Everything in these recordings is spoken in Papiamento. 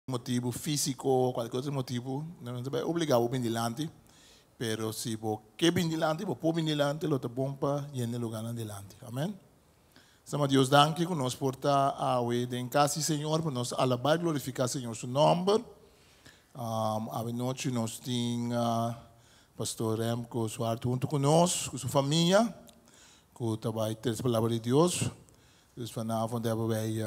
Motibu físiko o kualke otro motibu, no ta bai obligá bo bin dilanti, pero si bo ke bin dilanti, bo por bin dilanti, lo ta bon pa yena e lugánan dilanti. Amèn. Sama Dios danki ku nos por ta awe den kas di Señor pa nos alabá i glorifiká Señor su nòmber. Awe nochi nos tin Pastor Remco Zwart huntu ku nos, ku su famia, ku ta bai trese palabra di Dios. Dus vanavond hebben wij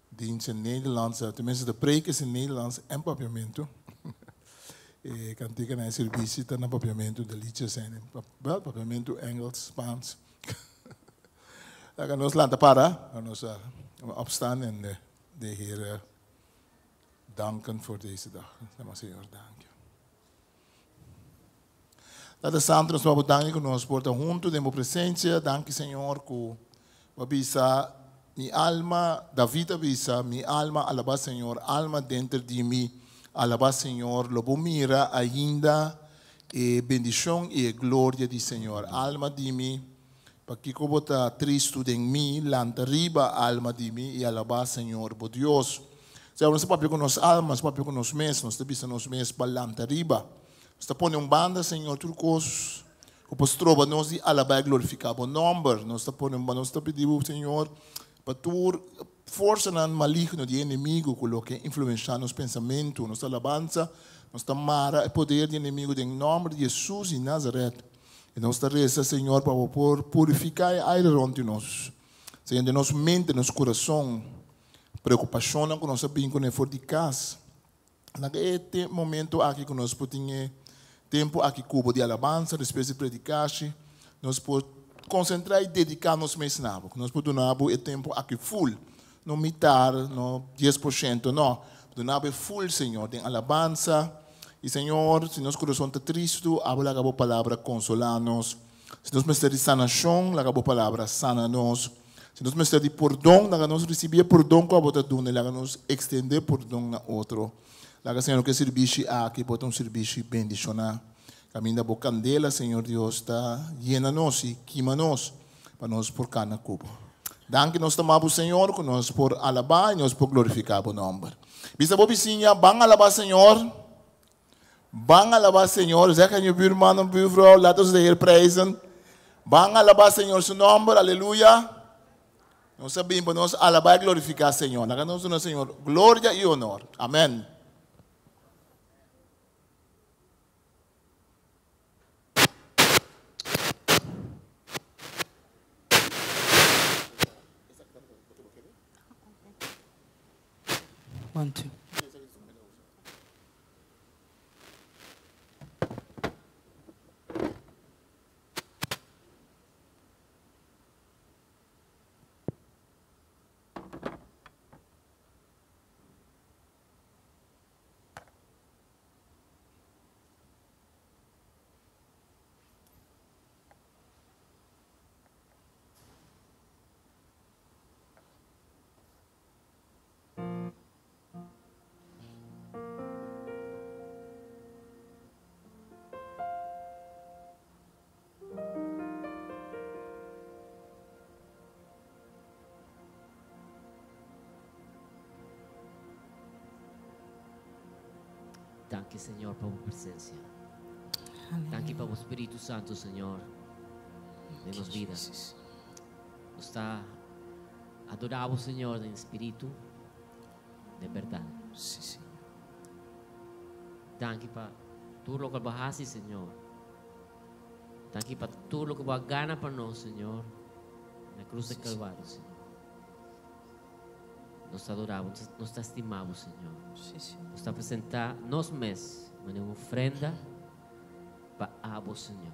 Dienst in Nederlands, tenminste de preek is in Nederlands en Papiamento. E kantikanan e servicio ta na Papiamento, de liedjes zijn in wel Papiamento, Engels, Spaans. Laga nos lanta para, laga nos opstaan en de, de Heer danken voor deze dag. Zeg maar, Señor, dank je. Tata Santo, nos bo danki ku nos por ta huntu den bo presensia. Danki, Señor, ku bo a bisa mi alma, David a bisa, mi alma alabá Señor, alma denter di mi alabá Señor. Lo bo mira ainda e bendishon i e gloria di Señor. Alma di mi, pakiko bo ta tristu den mi? Lanta riba, alma di mi, i alabá Señor bo Dios. Señor, nos ta papia ku nos alma, nos ta papia ku nos mes, nos ta bisa nos mes pa lanta riba. Nos ta pone un banda, Señor, tur kos ku por stroba nos di alabá i glorifiká Bo nòmber. Nos ta pone un banda, nos ta pidi Bo, Señor, pa tur forsanan maligno di e enemigu ku lo ke influenshá nos pensamentu, nos alabansa, nos ta mara e poder di e enemigu den nòmber di Hesus di Nazaret. I nos ta resa, Señor, pa Bo por purifiká e aire rònt di nos, Señor, den nos mente, nos kurason, preokupashonnan ku nos a bin kuné for di kas. Na e momento aki ku nos por tin e tempu aki kubo di alabansa despues di predikashi, nos por konsentrá i dediká nos mes na bo. Nos por duna bo e tempu aki ful, no mitar, no 10%, no. Duna bo e ful, Señor, den alabansa. I Señor, si nos kurason ta tristu, abo laga bo palabra konsolá nos. Si nos mester di sanashon, laga bo palabra sana nos. Si nos mester di pordon, laga nos risibí e pordon ku abo ta duna i laga nos ekstendé pordon na otro. Laga, Señor, ku e sirbishi aki por ta un sirbishi bendishoná. Kaminda bo kandela, Señor Dios, ta yena nos i kima nos pa nos por kana ku bo. Danki nos ta ama bo, Señor, ku nos por alabá i nos por glorifiká bo nòmber. Bisa bo bisiña, Ban alabá Señor. Ban alabá Señor. Zeg aan je buurman of buurvrouw, laat ons de Heer prijzen. Ban alabá Señor su nòmber, aleluya. Nos a bin pa nos alabá i glorifiká Señor. Laga nos duna Señor gloria i honor. Amèn. One, two. Danki Señor pa bo presencia. Danki pa bo Spiritu Santo Señor den nos vida. Nos ta adorá bo Señor den spiritu den berdad. Sí, Señor. Danki pa tur loke bo hasi, Señor. Danki pa tur loke bo a gana pa nos, Señor, na cruz de Calvario, Señor. Nos ta adorá bo, nos ta estimá bo, Señor. Sí, Señor. Nos ta presentá nos mes manera un ofrenda pa abo, Señor.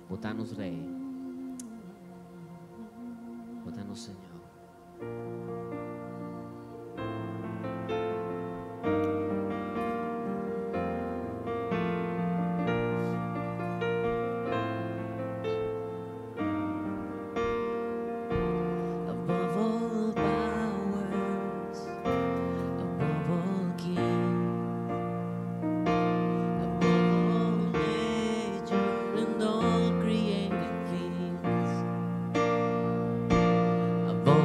Bo ta nos Rey. Bo ta nos Señor. Above all powers, above all kings, above all nature and all created things, above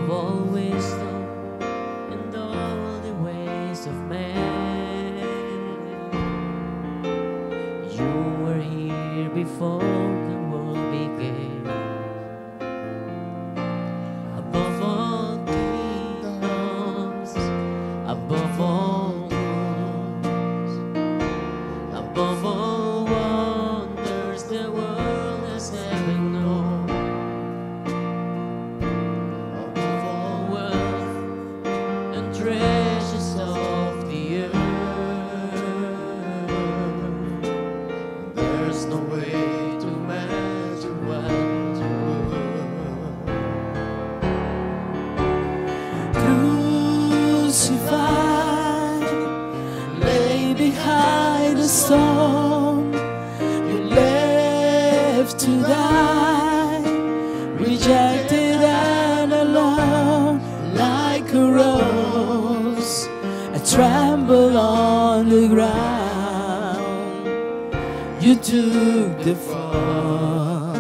Rejected and alone, like a rose, I tremble on the ground. You took the fall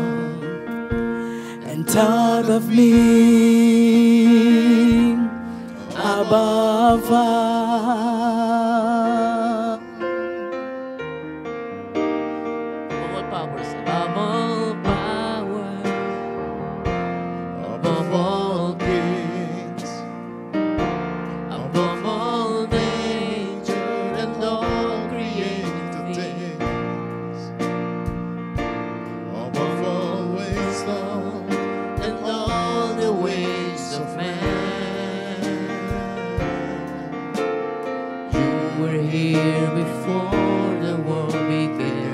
and thought of me above all. Above all powers, above all powers, Above all kings, above all nature and all created things, above all wisdom and all the ways of man. You were here before the world began.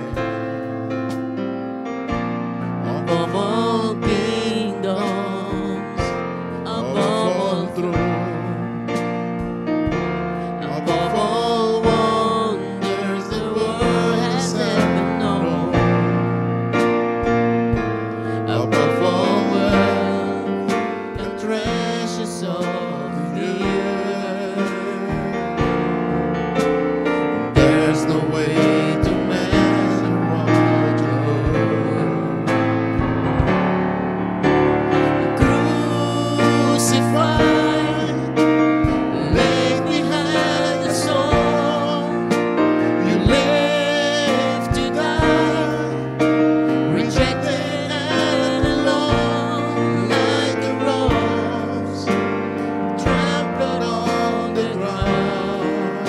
Above all kingdoms, above all thrones, above all wonders the world has ever known, above all wealth and treasures of the earth. There's no way to measure what you're Crucified, laid behind the stone, you live to die, rejected and alone, like a rose trampled on the ground.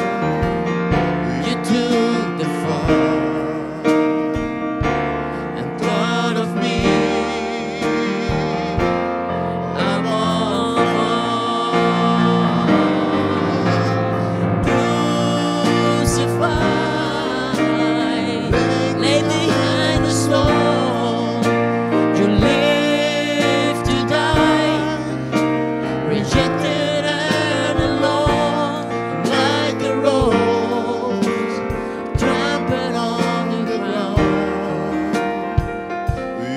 You took the fall and thought of me above all. Crucified, laid behind the stone, you live to die, rejected and alone, like a rose trampled on the ground.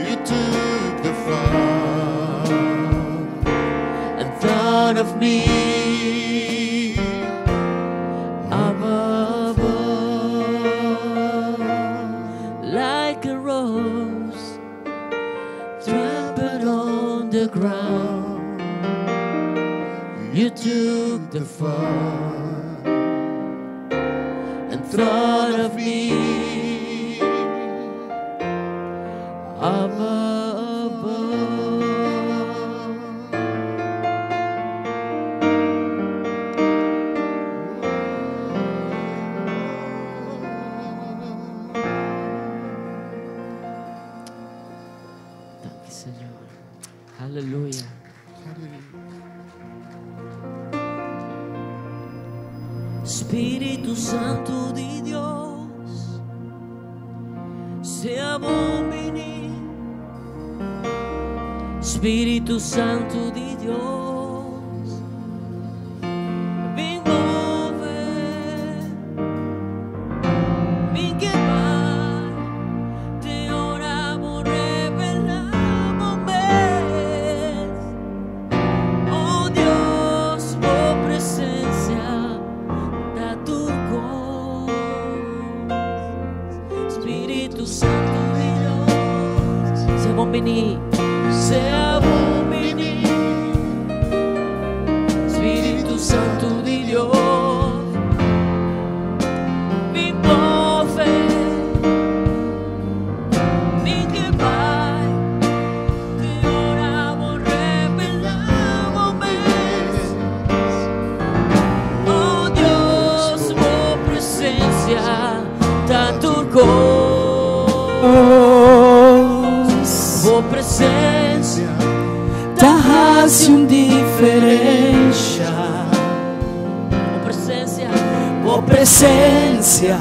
You took the fall And thought of me above all, like a rose trampled on the ground. You took the fall and thought of me above all. Danki, Señor. Aleluya. Spiritu Santu di Dios, sea bon bini. Spiritu Santu di Dios, bin move, bin kima, te ora bo revelá bo mes. Oh Dios, bo presensia ta tur kos. Spiritu Santu di Dios, sea bon bini, sea bon bini. Spiritu Santu di Dios, bin move, bin kima, te ora bo revelá bo mes. Oh Dios, bo presensia ta tur kos. Bo presensia Ta hasi un diferensia. Bo presensia, Bo presensia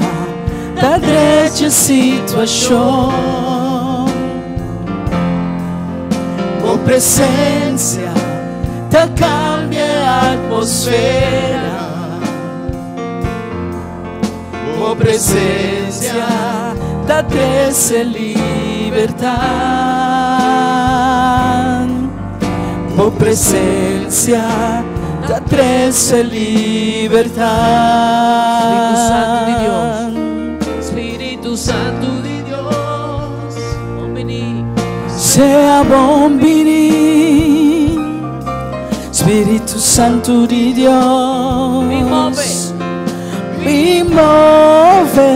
ta drecha situashon. Bo presensia ta kambia atmosfera. Bo presensia ta trese libertat. Bo presencia ta trece libertad. Spiritu Santu di Dios. Spiritu Santu di Dios. Bon bini. Sea bon bini. Spiritu Santu di Dios. Bin move. Bin move.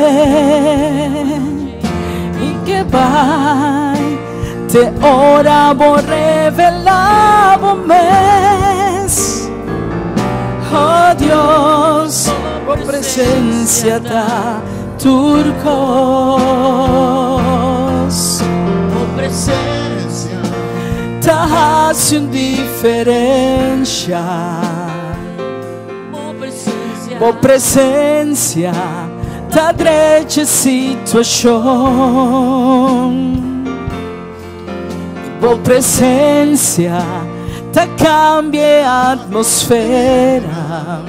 I ke bai te ora bo revelá bo mes. Oh Dios, bo presencia ta tur kos. Bo presencia ta hasi un diferencia. Bo presencia. Bo presencia ta drecha situacion. Bo presencia ta cambia e atmosfera.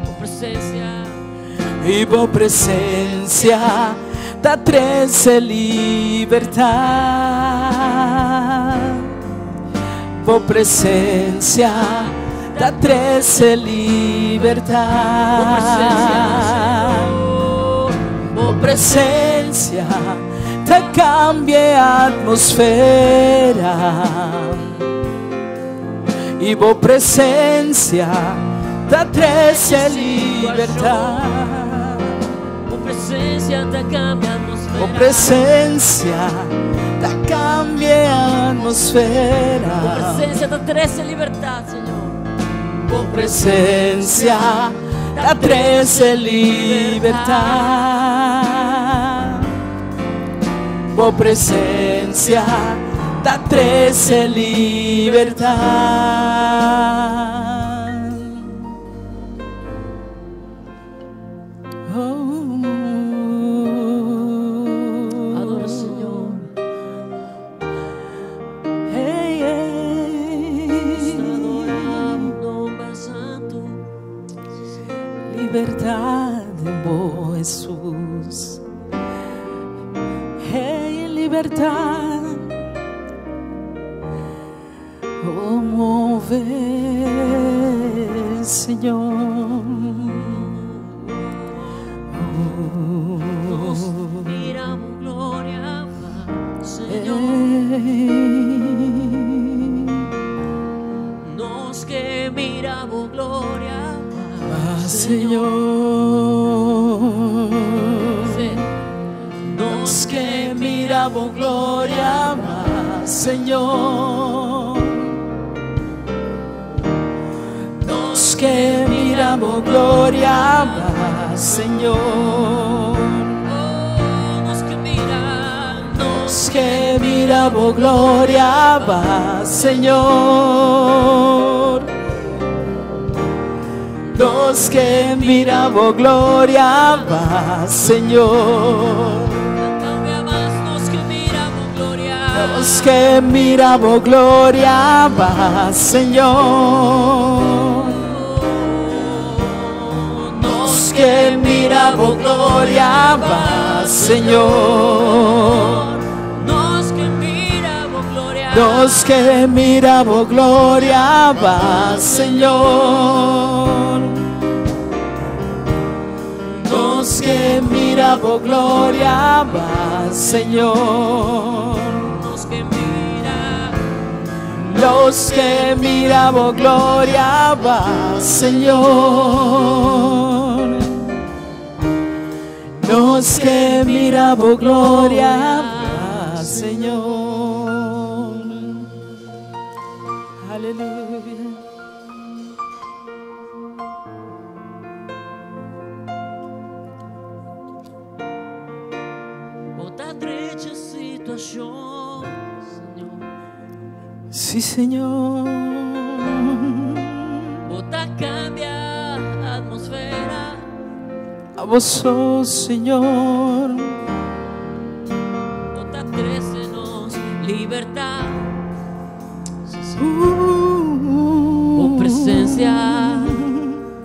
Bo presencia. Y bo presencia ta trece libertad. Bo presencia ta trece libertad. Bo presencia, Señor. Bo presencia ta cambia e atmosfera. Y bo presencia ta trece libertad. Bo presencia ta cambia atmosfera. Bo presencia ta cambia e atmosfera. Bo presencia ta trece libertad, Señor. Bo presencia ta trece libertad. Bo presencia ta trece libertad. Adora, Señor. Hey, hey. Adoramos nombre santo. Libertad den bo, Jesús. Hey, libertad. Oh, move, Señor. Nos miramos gloria, Señor. Hey. Nos que miramos gloria, Señor. Sí. Nos que miramos gloria más, Señor. Nos que miramos gloria más, Señor. Oh, nos que miran, Nos que miramos gloria más, Señor. Nos que miramos gloria más, Señor. Cambia más, nos que miramos gloria. Los que miramos gloria va, Señor. Los que miramos gloria va, Señor. Nos que miramos gloria. Los que miramos gloria va, Señor. Los que miramos gloria va, Señor. Nos que miran, Los que miramos gloria va, Señor. Los que miramos gloria va, Señor. Aleluya. Bota drecha situacion, Señor. Sí, Señor. Bo ta cambia atmosfera. A vos sos, Señor. Bo ta trece nos libertad. Bo presencia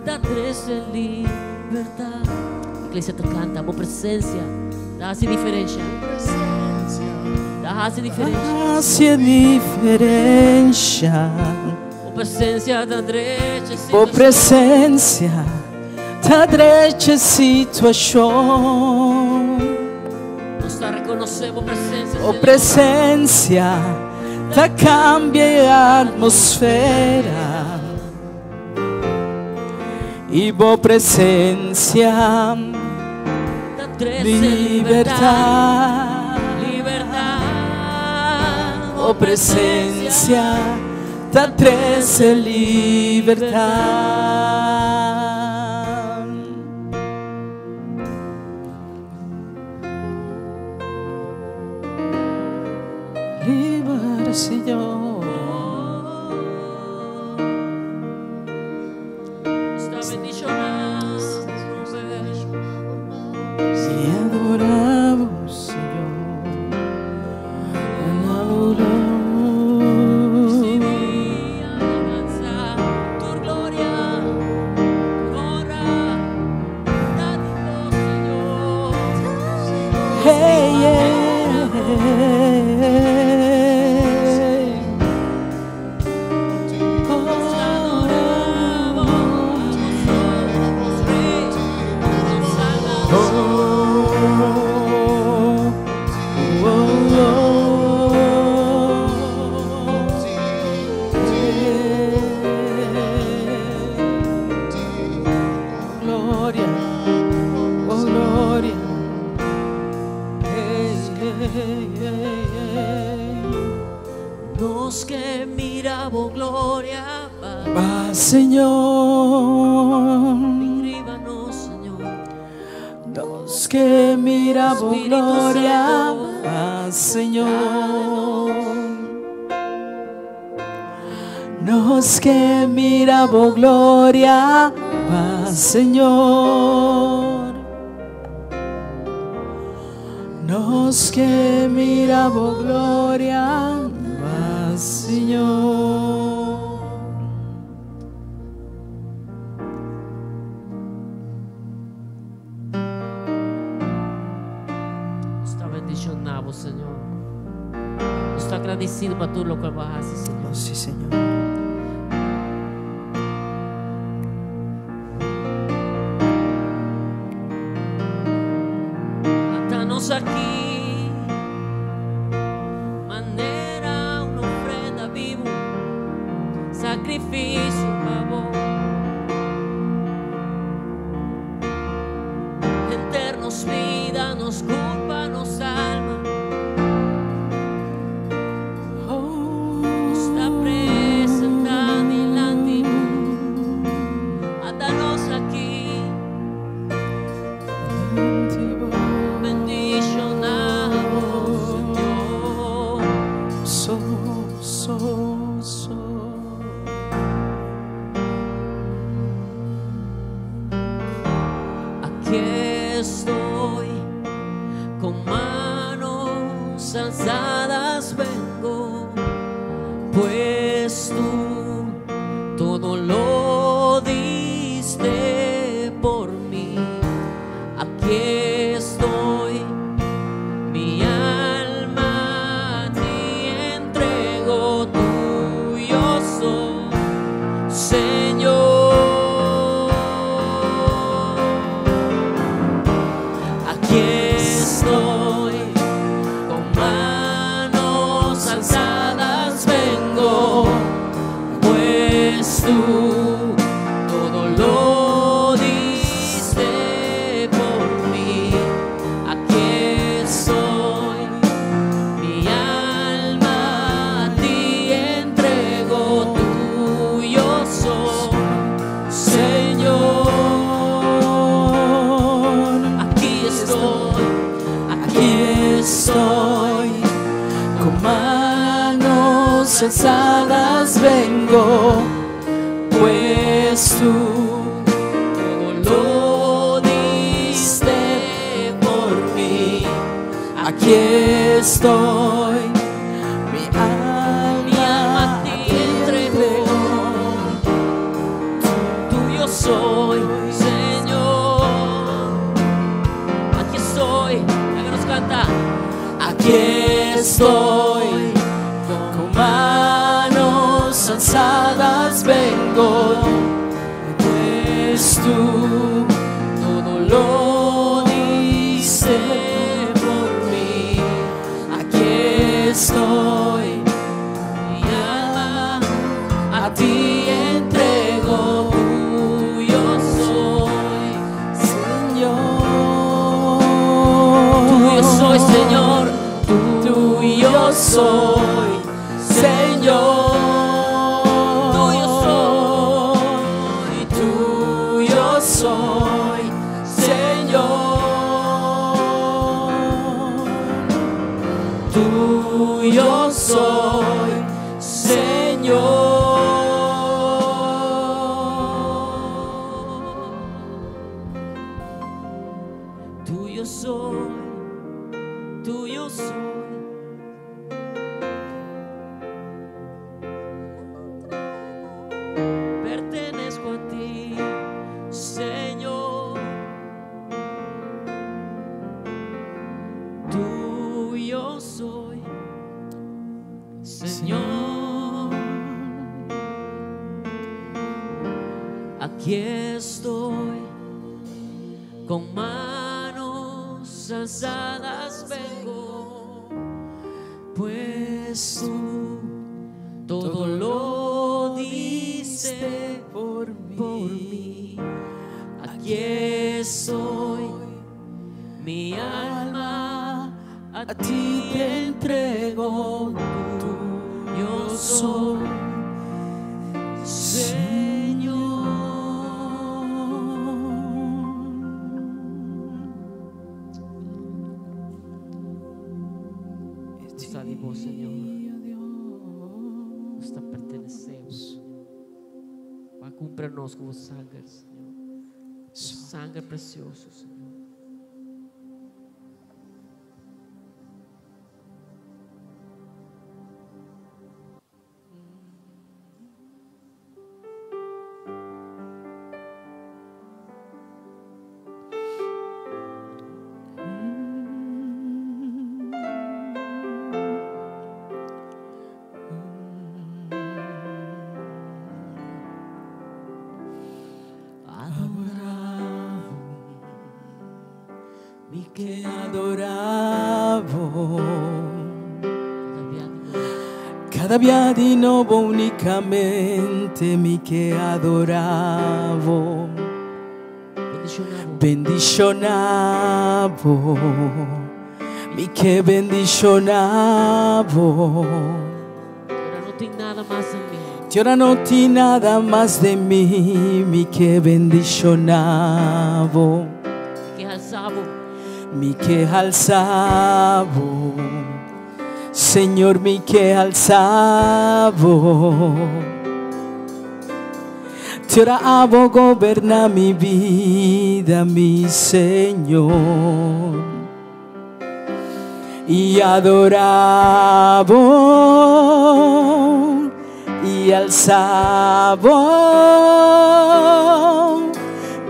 ta trece libertad. Iglesia ta canta, bo presencia ta haci diferencia. Ta haci diferencia. Haci diferencia. Bo presensia ta drecha Bo presensia ta drecha situashon. Nos ta rekonosé bo presensia, Bo Señor. Presensia ta kambia e atmósfera. I bo presensia Ta trese libertat. Libertat. Bo presensia ta trese libertat. Liber, Señor. Nos ta bendishoná. Te adoramos, Señor. Adoramos. Risibí alabansa, tu gloria, tu honra, ta di bo, Señor. Hey, yeah. Nos adoramos, somos Rey, nos Salvador. Oh, oh, oh. Gloria, oh gloria. Hey, hey, hey, hey. Nos ke mira bo gloria, va. Va, Señor. Riba nos, Señor. Nos ke mira bo Espíritu gloria, Santo. va, Señor. Nos ke mira bo gloria, va, Señor. Nos ke mira bo gloria, va, Señor. Nos ta bendishoná, Señor. Nos ta gradesido pa tur loke bo a hasi, Señor. Oh, sí, Señor. Ata nos aki, manera un ofrenda bibu, sakrifisio pa bo. Henter nos bida, nos kurpa, nos alma, Oh, ta presentá dilanti. Ata nos aki, bendishoná, Señor. So, so, so. Aquí estoy, con manos alzadas vengo, pues tú todo lo diste por mí. Aquí estoy, mi alma a ti entrego, tuyo soy, Señor. Aquí estoy, con manos alzadas vengo, pues tú todo lo diste por mí. Aquí estoy, mi alma a ti entrego, tuyo soy, Señor. Aquí estoy, Aquí estoy, con manos alzadas vengo, pues tú todo lo diste por mí. Aquí estoy, mi alma, Mi alma a ti entrego, tuyo soy, Señor. Aquí estoy, la que nos canta. Aquí estoy, con manos alzadas. alzadas vengo, pues tú todo lo diste por mí. Aquí estoy, mi alma a ti entrego, tuyo soy, Señor. Tuyo soy, Señor, tuyo soy, Señor. Tuyo soy, tuyo soy, Señor. Tuyo soy, Señor. Tuyo soy, tuyo soy. Pertenezco a ti, Señor. Tuyo soy, Señor. Aquí estoy, con manos alzadas vengo, pues tú todo lo diste por mí. por mí. Aquí estoy, mi alma a A ti te entrego, Yo soy, Señor. Está de vos, Señor. Nos te pertenecemos. Va a cumplirnos con sangre, Señor. Sangre preciosa, Señor. Adoravo, mi che adoravo. Cada día di nuovo unicamente mi che adoravo. Bendicionavo, mi che bendicionavo. Ora no tin nada mas di mi. Ti ora no tin nada mas di mi, mi ke bendishoná bo. Mi ke halsa bo. Mi ke halsa bo. Señor, mi ke halsa bo. Te ora abo goberná mi bida, mi Señor. I adorá bo i halsa bo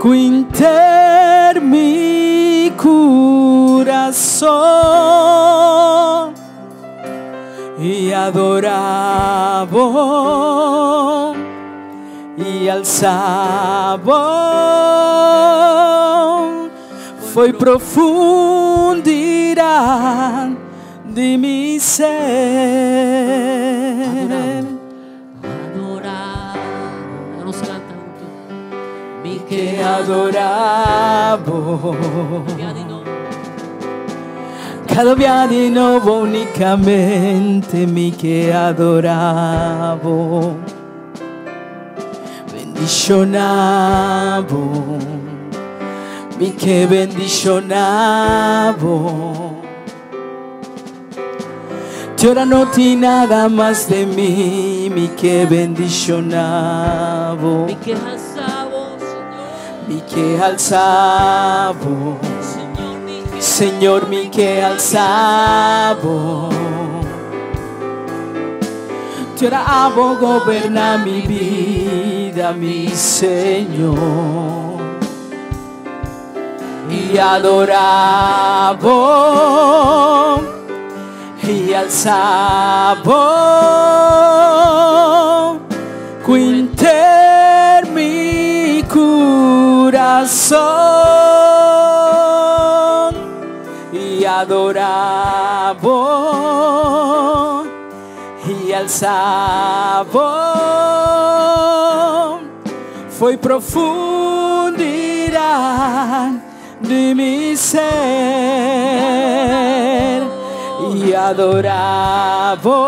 ku henter mi kurason i adorá bo i halsa bo for profundidat di mi ser. Adorar. Nos kanta huntu. Mi Ke adorá bo. Kada dia di nobo únikamente mi ke adorá bo. Bendishoná bo. Mi ke bendishoná bo. Te ora no tin nada mas di mi, mi ke bendishoná bo. Mi ke halsa bo, Señor. Mi ke halsa bo. Señor, mi ke Señor, mi ke halsa bo. Te ora abo goberná mi bida, mi Señor. I adorá bo i halsa bo. Ku henter mi kurason i adorá bo i alsá bo foi profundidat di mi ser i adorá bo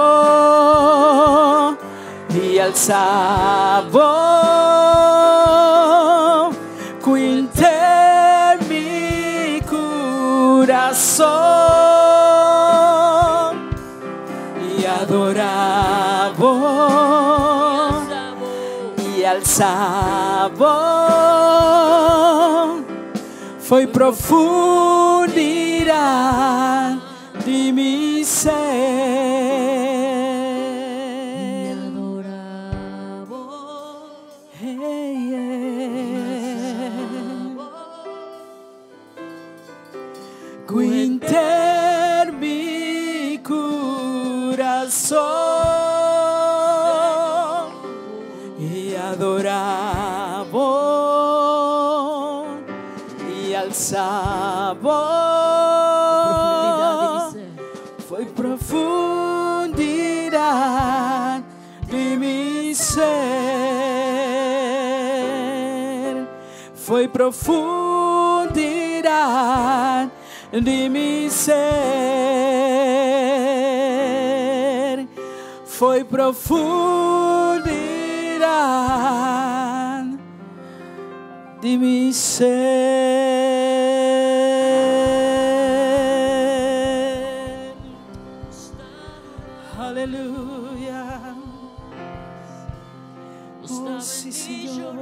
i alsá bo ku henter mi kurason i adorá bo i alsá bo foi profundidat di mi ser. Hey, yeah. Ku henter mi kurason i adorá bo i alsá bo foi profundidat di mi ser foi profundidat di mi ser foi profundidat di mi ser. Aleluya. Oh, sí, Señor.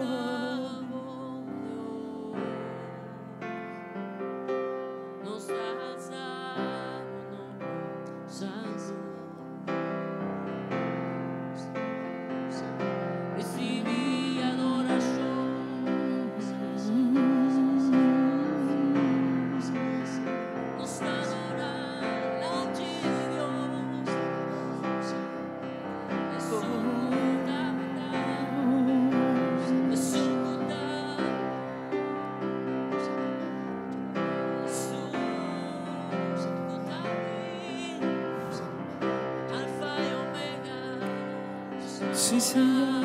Sí, Señor.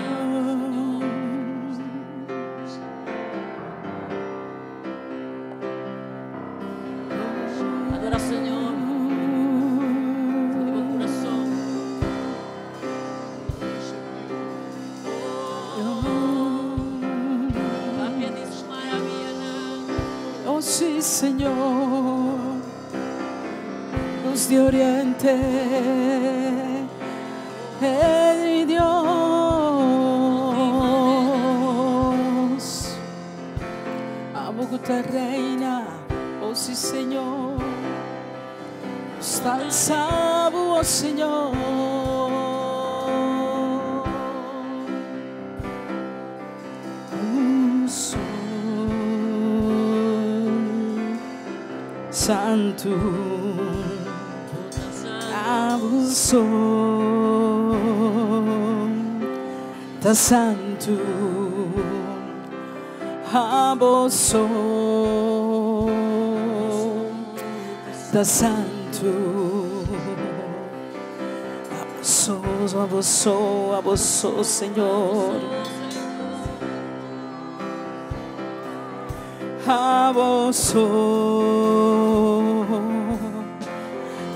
Adora, Señor. Con tu corazón. Papia di su maravillanan. Oh sí, Señor, luz de oriente, el Dios, a Bogotá reina, oh sí, Señor, está el sabo, oh Señor. Un sol santu abuso ta santu aboso ta santu aboso aboso aboso Señor aboso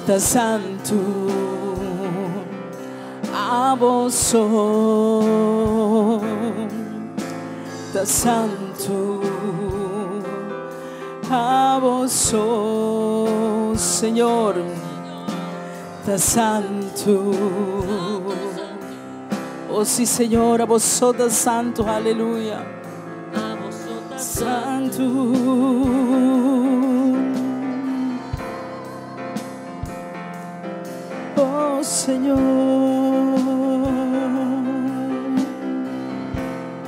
ta santu aboso ta santu aboso Señor ta santu Oh sí Señor aboso ta santu aleluya santu Oh Señor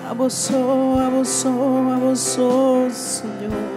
Aboso aboso aboso Señor.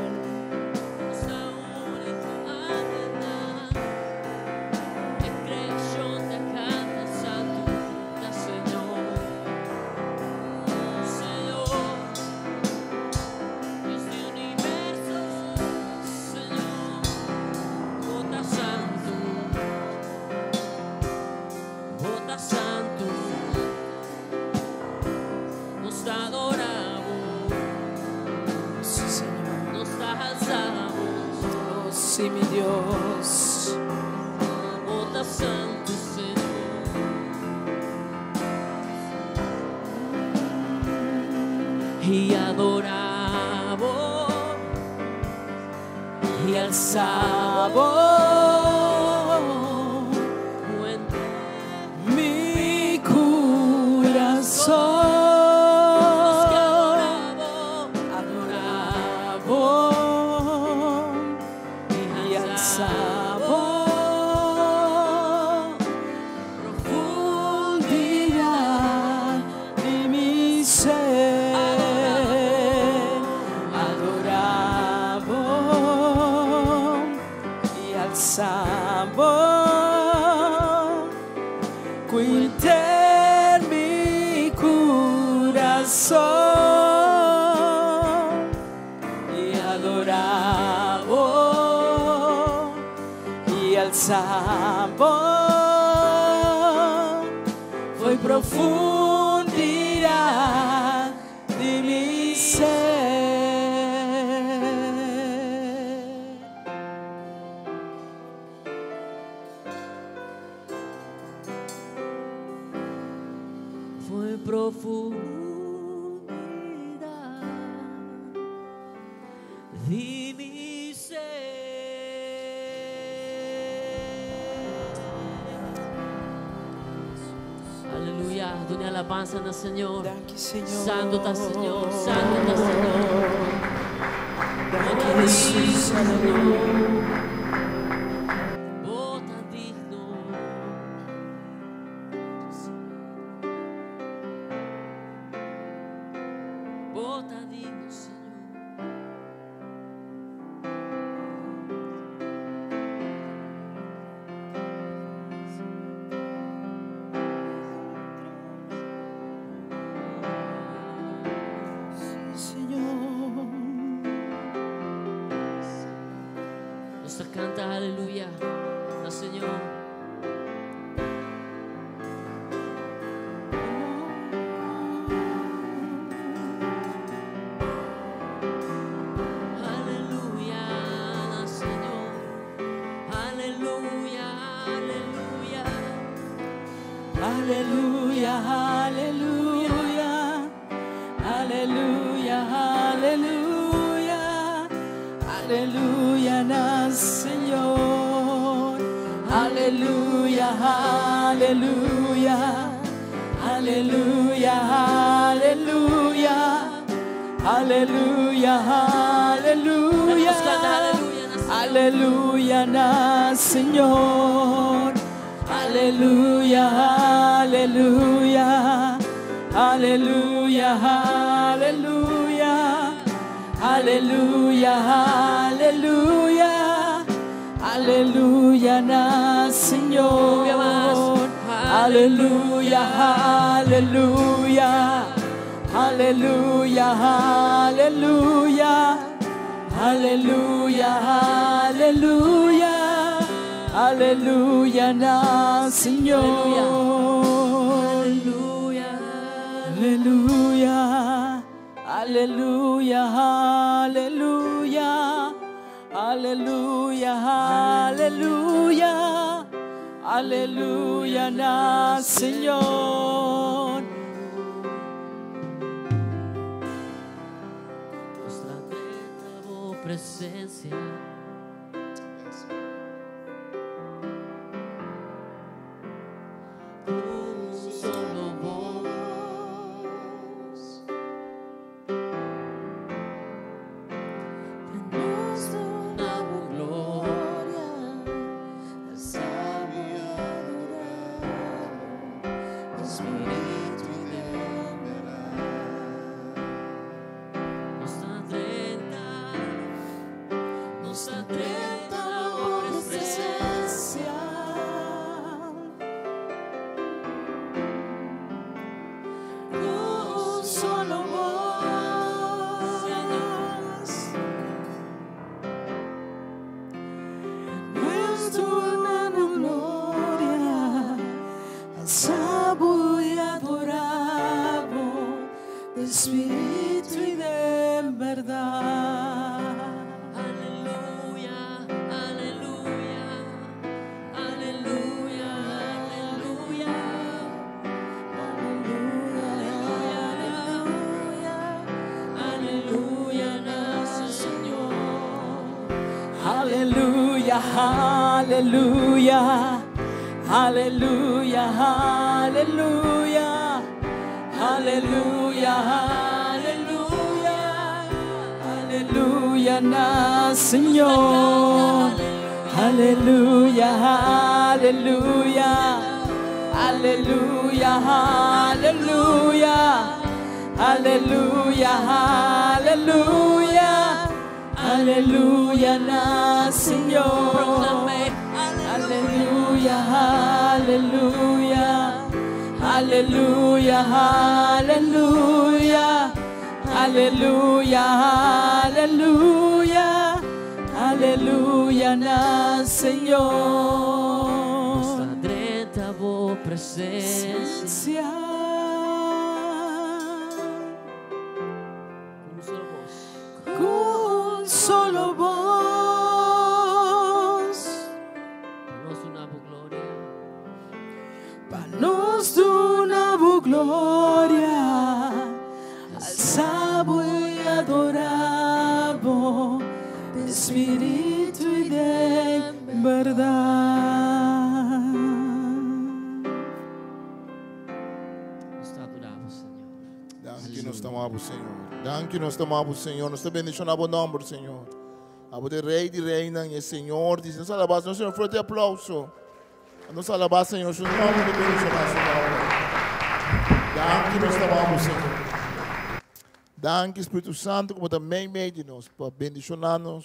Y adorabo y alzabo mi corazón. Adorabo y alzabo profundidad de mi ser. Adorabo y alzabo cuente mi corazón y adorabo y alzabo fue profundidad de mi ser. Fue profundidad de mi ser. Aleluya, duna alabansa na Señor. Danki, Señor. Santo ta Señor, Santo ta Señor. Danki, Jesus. Aleluya. Bo ta digno. Bo ta digno, Señor. Sí, Señor. Nos canta aleluya na Señor. Aleluya, na Señor. Aleluya, aleluya. Aleluya, aleluya, aleluya, aleluya, aleluya, na Señor. Aleluya, aleluya, aleluya, aleluya, aleluya, aleluya. Nos canta aleluya, na Señor. Aleluya, na Señor. Aleluya, aleluya, aleluya, aleluya, aleluya, aleluya, aleluya, na Señor. Aleluya, aleluya, aleluya, aleluya. Aleluya, aleluya, aleluya, na Señor. Aleluya. Aleluya, aleluya, aleluya, aleluya, aleluya, aleluya, na Señor. Nos drenta bo presensia. Ku un solo bos. Na bo gloria. Alzabo i adorabo, spiritu i den berdat. Nos ta drenta, nos ta drenta bo presensia. Ku un solo bos. Nuestro hermano gloria, alzabo i adorabo, de espiritu i den berdat. Aleluya, aleluya, aleluya, aleluya. Aleluya, aleluya, aleluya, aleluya, aleluya, aleluya, aleluya, aleluya na Señor. Aleluya, aleluya, aleluya, aleluya, aleluya, aleluya, aleluya na Señor. Aleluya, aleluya, aleluya, aleluya, aleluya, aleluya, aleluya na Señor. Nos ta drenta bo presensia. Ku un solo bos. Ku un solo bos. Pa nos duna bo gloria. Pa nos duna bo gloria. Alsa bo i adora bo. Den spiritu i den bèrdat. Nos ta adora bo, Señor. Danki nos ta ama bo, Señor. Danki nos ta ama bo, Señor. Nos ta bendiciona bo nomber, Señor. Abo ta e Rey di Reynan y e Señor di. Nos alaba nos Señor. Fuerte aplauso. Nos alaba Señor su nomber y bendiciona su nomber. Danki nos ta ama bo, Señor. Danki Spiritu Santo ku bo ta mei mei di nos pa bendiciona nos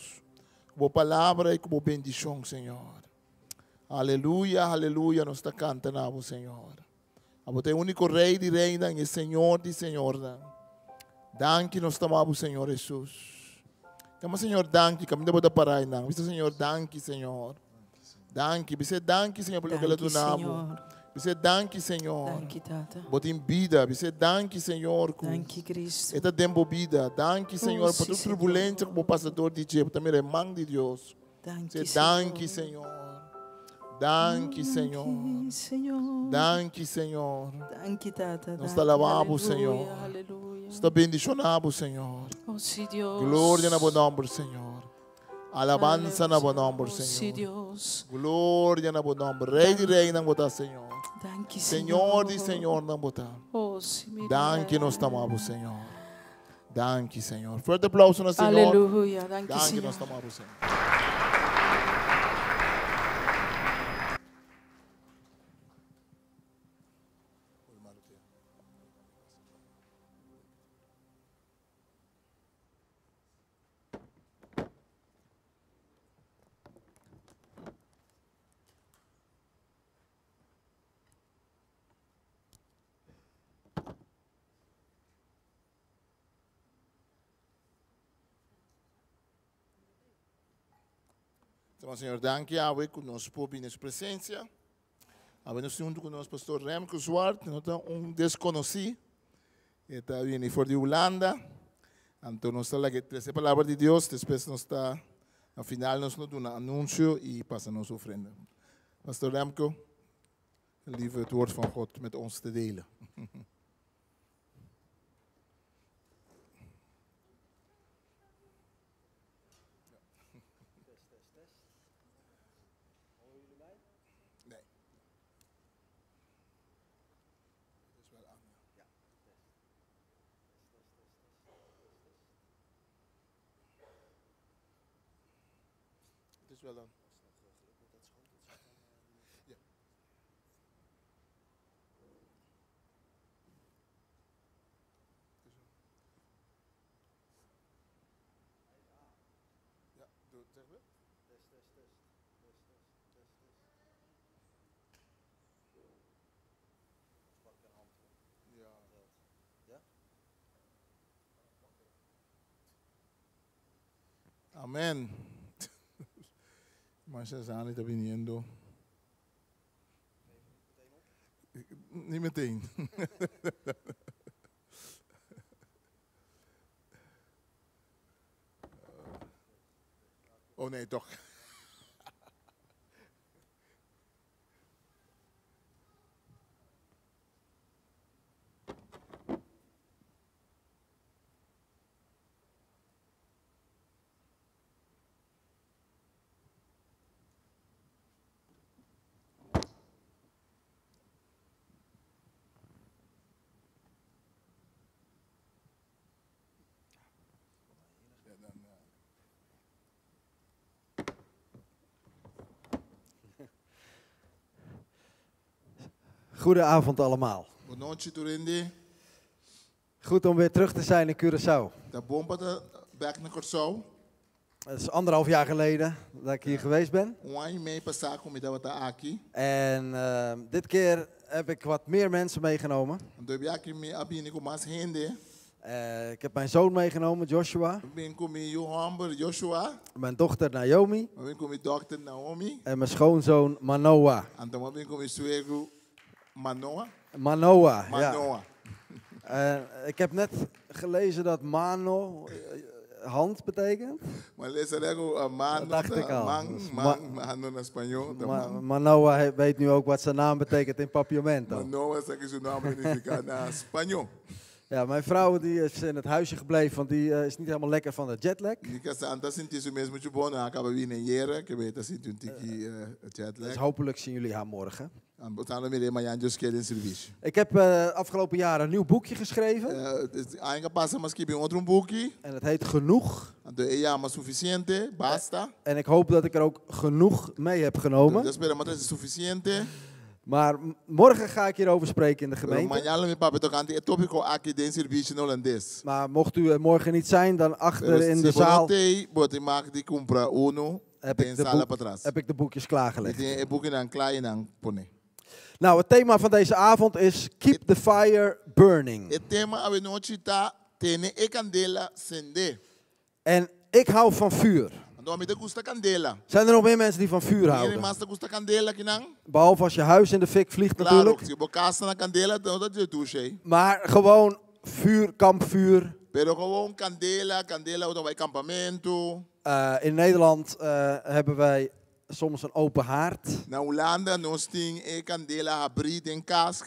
ku bo palabra y ku bo bendicion, Señor. Aleluya, aleluya, nos ta canta na bo, Señor. Abo ta e úniko Rei di reinan i e Señor di señornan. Danki nos ta bo, Señor Hesus. Kama Señor danki, kaminda bo ta para einan. Bisa Señor danki, Señor. Danki. Bisa danki, Señor, pa loke el a duna bo. Bisa danki, Señor. Danki, Tata. Bo tin bida. Bisa danki, Señor, ku Danki, Cristo. e ta den bo bida. Danki, Señor, pa tur turbulensia ku bo pasa dor di dje. Bo ta mira e man di Dios. Danki, Danki, Señor. Danki, Señor. Danki, Señor. Danki, Tata. Nos ta alabá bo, Señor. Nos ta bendishoná bo, Señor. Oh, sí, Dios. Gloria na bo nomber, Señor. Alabansa na bo nomber, Oh, sí, Señor. Dios. Gloria na bo nomber. Rey di reynan bo ta, Señor. Danki, Señor di señornan bo ta. Oh, sí, mi Danki nos ta ama bo, Señor. Danki Señor. Fuerte aplauso na Señor. Aleluya. Danki, Danki Señor. nos ta amabo Señor. Toma, Señor, danki awe ku nos por bini su presencia. Awe nos tin huntu ku nos Pastor Remco Zwart, no ta un deskonosí. E ta bini for di Hulanda. Anto nos ta laga e trese palabra di Dios, despues nos ta, na final nos lo duna anunsio i pasa nos ofrenda. Pastor Remco, lieve het woord van God met ons te delen. Nee. Het is wel aan, ja. Het is wel aan. Ja. Ja, doe, zeg maar. Ja. Amen. Marcia Zani ta viniendo. Niet meteen. Oh nee, toch. Goedenavond allemaal. Bon nochi tur hende. Goed om weer terug te zijn in Curaçao. Ta bon pa ta bèk na Kòrsou. Het is anderhalf jaar geleden dat ik hier geweest ben. Un aña i mei pasá ku mi tabata aki. En dit keer heb ik wat meer mensen meegenomen. Anto e biaha aki mi a bini ku mas hende. Ik heb mijn zoon meegenomen, Joshua. Mi a bin ku mi yu hòmber, Joshua. Mijn dochter Naomi. Mi a bin ku mi dòkter Naomi. En mijn schoonzoon Manoah. Anto mi a bin ku mi suegro Manoah. Manoah, ja. Manoah. Ik heb net gelezen dat mano hand betekent. Mi a lesa ku mano Dat dacht ik ta al. man, Dus man, mano na spañó ta man. Manoah weet nu ook wat zijn naam betekent in Papiamento. Manoah sa ki su nòmber ta nifiká na spañó. Ja, mijn vrouw die is in het huisje gebleven, want die is niet helemaal lekker van de jetlag. Mi kasá no ta sinti su mes muchu bon, a kaba bini ayera, ke e ta sinti un tiki jetlag. Dus hopelijk zien jullie haar morgen. Anto lo mir'é mañan Dios kier den servisio. Ik heb afgelopen jaar een nieuw boekje geschreven. Aña pasa mi a skibi un otro buki. En het heet Genoeg. Anto e yama Suficiente, Basta. En ik hoop dat ik er ook genoeg mee heb genomen. Mi ta spera mi a trese suficiente. Maar morgen ga ik hierover spreken in de Pero gemeente. mañana lo mi papia tocante e tópico aki den servicio na holandés. Maar mocht u er morgen niet zijn, dan achter Pero in si de bo no zaal tei, bo tin mag di cumpra uno heb den ik de sala boek- patras. heb ik de boekjes klaargelegd. Mi tin e bukinan kla i nan pone. Nou, het thema van deze avond is Keep the Fire Burning. E tema awe nochi ta Tene e candela sende. En ik hou van vuur. Anto ami ta gusta candela. Zijn er nog meer mensen die van vuur Hende houden? mas ta gusta candela kinan? Behalve als je huis in de fik vliegt Claro, natuurlijk. si bo cas ta na candela, dan no ta dje douche, ei. Maar gewoon vuur, kampvuur. Pero gewoon candela, candela ora bai campamento. In Nederland hebben wij soms een open haard. Na Hulanda nos tin e candela habrí den cas,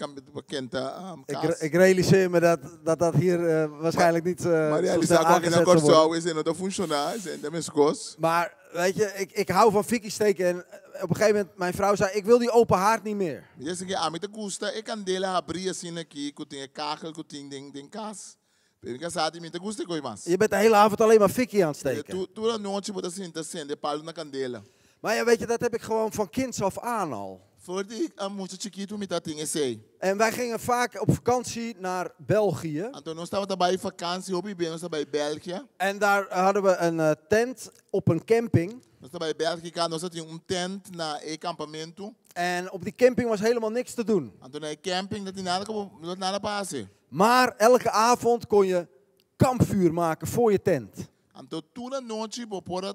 kenta, Ik cas. realiseer me dat dat hier waarschijnlijk niet Maar zo ja, die snel zaak ook in aangezet zal Kòrsou worden. is en dat functionaal, is en dat is kos. Maar weet je, ik hou van fikkie steken en op een gegeven moment, mijn vrouw zei, ik wil die open haard niet meer. Mi ta bisa, ami ta gusta e candela habrí asina aki, ku tin e kachel, ku tin den cas. Pero mi kasá di mi ta gusta koi mas. Je bent de hele avond alleen maar fikkie aan het steken. Tur anochi bo ta sinta sende palu na candela. Maar ja, weet je, dat heb ik gewoon van kinds af aan al. For di a mucha chikitu mi ta tin esei. En wij gingen vaak op vakantie naar België. Anto nos tabata bai vakantie, hopi be nos ta bai België. En daar hadden we een tent op een camping. Nos ta bai België, nos tabatin un tent na e kampamentu. En op die camping was helemaal niks te doen. Anto na e camping no tin nada ku, no tin nada pa hasi. Maar elke avond kon je kampvuur maken voor je tent. Anto tur anochi bo por a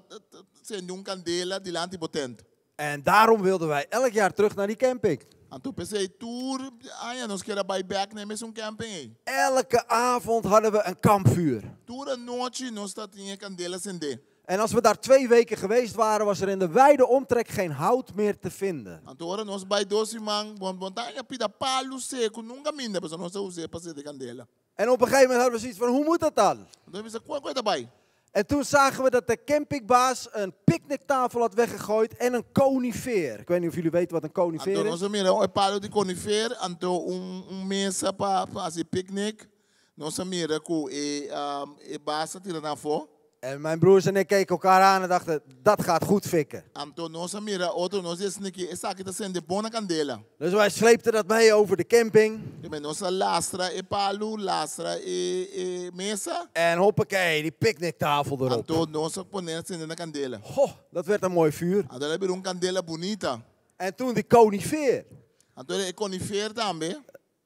sende un kandela dilanti bo tent. En daarom wilden wij elk jaar terug naar die camping. Anto p'esei tur aña nos kier a bai bek na e mesun camping ei. Elke avond hadden we een kampvuur. Tur anochi nos tatin e kandela sende. En als we daar 2 weken geweest waren, was er in de wijde omtrek geen hout meer te vinden. Anto ora nos bai 2 siman, bon, bon, ta aña pida palu seku, nunca minda, pasobra nos a us'é pa sende kandela. En op een gegeven moment hadden we zoiets van, hoe moet dat dan? Anto mi bisa, kua kua ta bai? En toen zagen we dat de campingbaas een picknicktafel had weggegooid en een conifeer. Ik weet niet of jullie weten wat een conifeer Anto is. nos a mira un palu di conifeer, anto un mesa pa hasi picnic. Nos a mira ku e baas a tira nan afó. En mijn broers en ik keken elkaar aan en dachten, dat gaat goed fikken. Anto nos a mira otro, nos di esaki, esaki ta sende bona kandela. Dus wij sleepten dat mee over de camping. I men nos a lastra e palu, lastra e mesa. En hoppakee, die picknicktafel erop. Anto nos a pone sende na kandela. Goh, dat werd een mooi vuur. Anto a bira un kandela bunita. En toen die conifeer. Anto e conifeer tambe.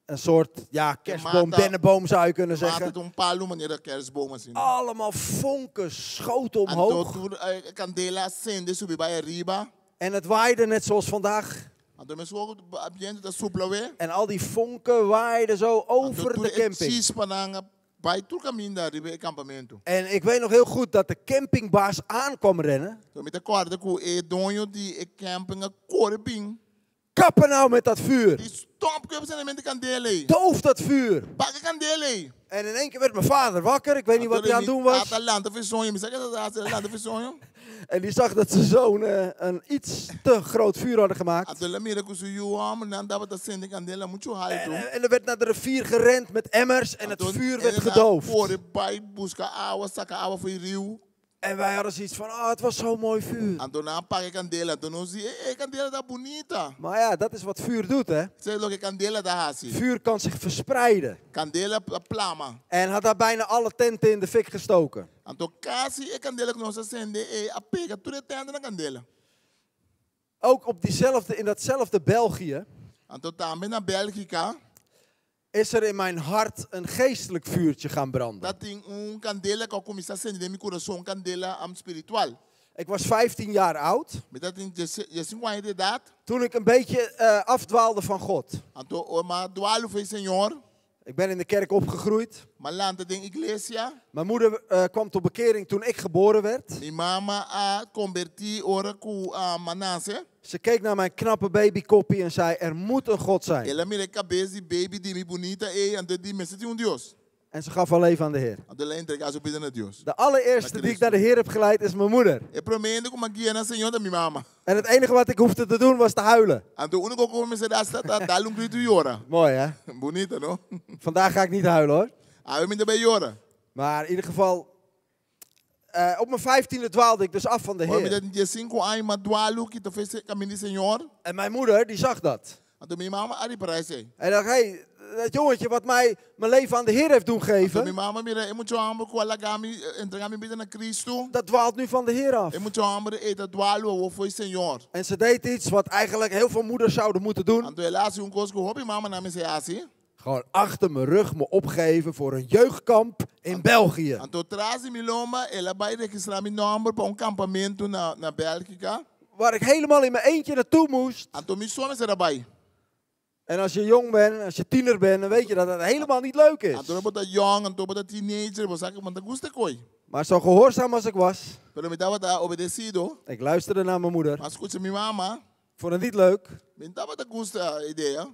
Een soort, ja, De kerstboom, mata dennenboom zou je kunnen mata zeggen. un palu manera kerstboom asina. Allemaal vonken schoten Anto omhoog. tur kandela sende subi bai ariba. En het waaide net zoals vandaag. Anto mes ook biento ta supla we. En al die vonken waaiden zo Anto over tur de e camping. chispa nan bai tur caminda riba e campamento. En ik weet nog heel goed dat de campingbaas aan kwam rennen. Anto mi ta korda ku e doño di e camping a kore bin. Kappen nou met dat vuur. Di stop ku e sendemento di kandela ei. Doof dat vuur. Paga kandela ei. En in één keer werd mijn vader wakker. Ik weet niet wat hij aan het doen was. Tata lanta fi soño. Mi sa ke tata lanta fi soño. En die zag dat zijn zoon een iets te groot vuur hadden gemaakt. Anto el a mira ku su yu hòmber nan tabata sende kandela muchu haltu. En er werd naar de rivier gerend met emmers en het Anto vuur werd el a gedoofd. kore bai buska awa, saka awa for e riu. En wij hadden zoiets van, oh, het was zo'n mooi vuur. Anto nan a paga e kandela. Anto nos di, e, e kandela ta bunita. Maar ja, dat is wat vuur doet, hè. Esei ta loke kandela ta hasi. Vuur kan zich verspreiden. Kandela ta plama. En had daar bijna alle tenten in de fik gestoken. Anto kasi e kandela ku nos a sende ei a pega tur e tènt na kandela. Ook op diezelfde, in datzelfde België Anto tambe na Bélgika is er in mijn hart een geestelijk vuurtje gaan branden. ta tin un kandela ku a kuminsá sende den mi kurason, un kandela am spiritual. Ik was 15 jaar oud Mi ta tin diesinku aña di edat. toen ik een beetje afdwaalde van God. Anto ora mi a dualu for e Señor. Ik ben in de kerk opgegroeid. Mi a lanta den iglesia. Mijn moeder kwam tot bekering toen ik geboren werd. Mi mama a kombertí ora ku mi a nase. Ze keek naar mijn knappe babykoppie en zei, er moet een God zijn. El a mira e kabes di baby di mi bunita ei, anto e di, Mester tin un Dios. En ze gaf haar leven aan de Heer. Anto el a entregá su bida na Dios. De allereerste die ik naar de Heer heb geleid is mijn moeder. E promé hende ku mi a guia na Señor ta mi mama. En het enige wat ik hoefde te doen was te huilen. Anto úniko ku mi mester hasi ta dal un gritu i yora. Mooi hè? Bunita no? Vandaag ga ik niet huilen hoor. Awe mi ta bai yora. Maar in ieder geval, op mijn 15e dwaalde ik dus af van de Ora mi Heer. ta diesinku aña mi a dwalu kita for e kaminda di Señor. En mijn moeder die zag dat. Anto mi mama a ripará esei. En dacht, hey, dat jongetje wat mij mijn leven aan de Heer heeft doen Anto mi geven, mama mira e mucha hòmber ku a laga mi entregá mi bida na Kristu. dat dwaalt nu van de Heer af. E mucha hòmber ei ta dwalu awor fo'i Señor. En ze deed iets wat eigenlijk heel veel moeders zouden moeten doen. Anto el a hasi un kos ku hopi mamanan mester hasi. Gewoon achter mijn rug me opgeven voor een jeugdkamp in België. Anto tras di mi lomba el a bai registrá mi nòmber pa un kampamentu na na Bèlgika. Waar ik helemaal in mijn eentje naartoe moest. Anto mi so mester a bai. En als je jong bent, als je tiener bent, dan weet je dat dat helemaal niet leuk is. Anto bo ta yong, anto bo ta teenager, bo sa ku bo no ta gusta koi. Maar zo gehoorzaam als ik was, Pero mi tabata obedesido. ik luisterde naar mijn moeder. Mi a skucha mi mama. Ik vond het niet leuk. Mi no tabata gusta e idea.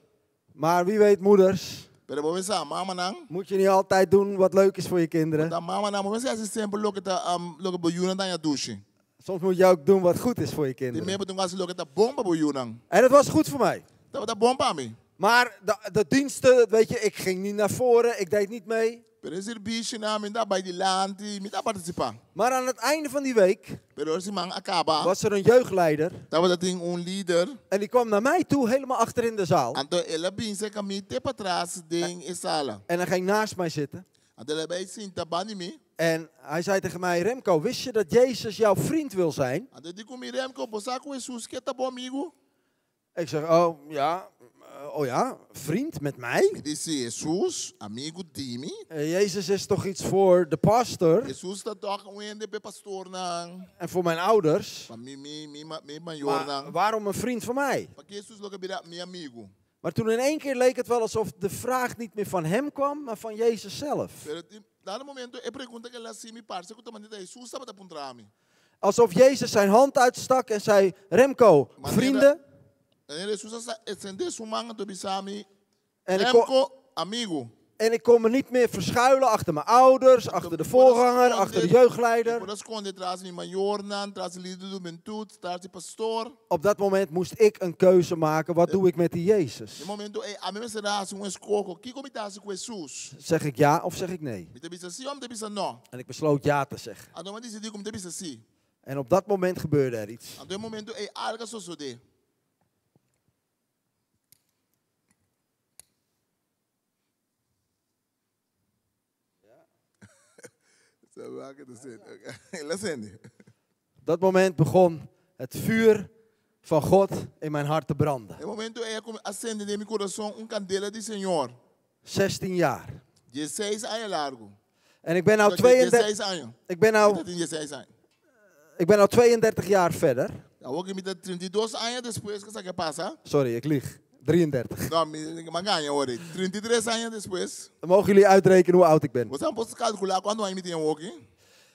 Maar wie weet, moeders, Pero bo sa, mamanan. moet je niet altijd doen wat leuk is voor je kinderen. Ta mamanan, bo mester hasi semper loke ta, loke bo yunan ta haña dushi. Soms moet je ook doen wat goed is voor je Tin kinderen. mei bo tin ku hasi loke ta bon pa bo yunan. En het was goed voor mij. Tabata bon pa mi. Maar de diensten, weet je, ik ging niet naar voren, ik deed niet mee. Pero e sirbishi nan, mi ta bai dilanti, mi ta partisipá. Maar aan het einde van die week Pero ora siman a kaba, was er een jeugdleider. tabata tin un lider. En die kwam naar mij toe, helemaal achter in de zaal. Anto el a bin serka mi te patras den e sala. En hij ging naast mij zitten. Anto el a bai sinta banda di mi. En hij zei tegen mij, Remco, wist je dat Jezus jouw vriend wil zijn? Anto e di ku mi, Remco, bo sa ku Hesus ke ta bo amigu? Ik zeg, oh ja, oh ja, vriend met mij? Mi di, si, Hesus, amigu di mi? Jezus is toch iets voor de pastor Hesus ta toch un hende p'e pastornan. en voor mijn ouders. Pa mi, mi, mi, mi mayornan. Maar waarom een vriend van mij? Pakiko Hesus lo ke bira mi amigu? Maar toen in één keer leek het wel alsof de vraag niet meer van hem kwam, maar van Jezus zelf. Pero dado momento e pregunta ku el a hasi mi parse ku ta manera Hesus tabata puntra mi. Alsof Jezus zijn hand uitstak en zei, Remco, Manera vrienden. Manera Hesus a extendé su man anto bisa mi, En ik kon Remco, amigu. En ik kon me niet meer verschuilen achter mijn ouders, achter de voorganger, achter de jeugdleider. Mi por a skonde tras mi mayornan, tras lider di hubentut, tras di pastor. Op dat moment moest ik een keuze maken. Wat doe ik met die Jezus? E momento ei, ami mester a hasi un eskoho. Kiko mi ta hasi ku Hesus? Zeg ik ja of zeg ik nee? Mi ta bisa si of mi ta bisa no? En ik besloot ja te zeggen. Anto mi a disidí ku mi ta bisa si. En op dat moment gebeurde er iets. Anto e momento ei algu a sosodé. Op dat moment begon het vuur van God in mijn hart te branden. E momento ei a sende den mi kurason un kandela di Señor. 16 jaar. Dieseis aña largu. En ik ben nou Sorry, 32, dieseis aña. ik ben nou, Mi ta tin dieseis aña. ik ben nou 32 jaar verder. Awor ku mi ta 32 aña despues ku esaki a pasa. Sorry, ik lieg. 33. No, mi m'a gaña awor. 33 aña despues. Dan mogen jullie uitrekenen hoe oud ik ben. Boso por kalkulá kuantu aña mi tin awor aki.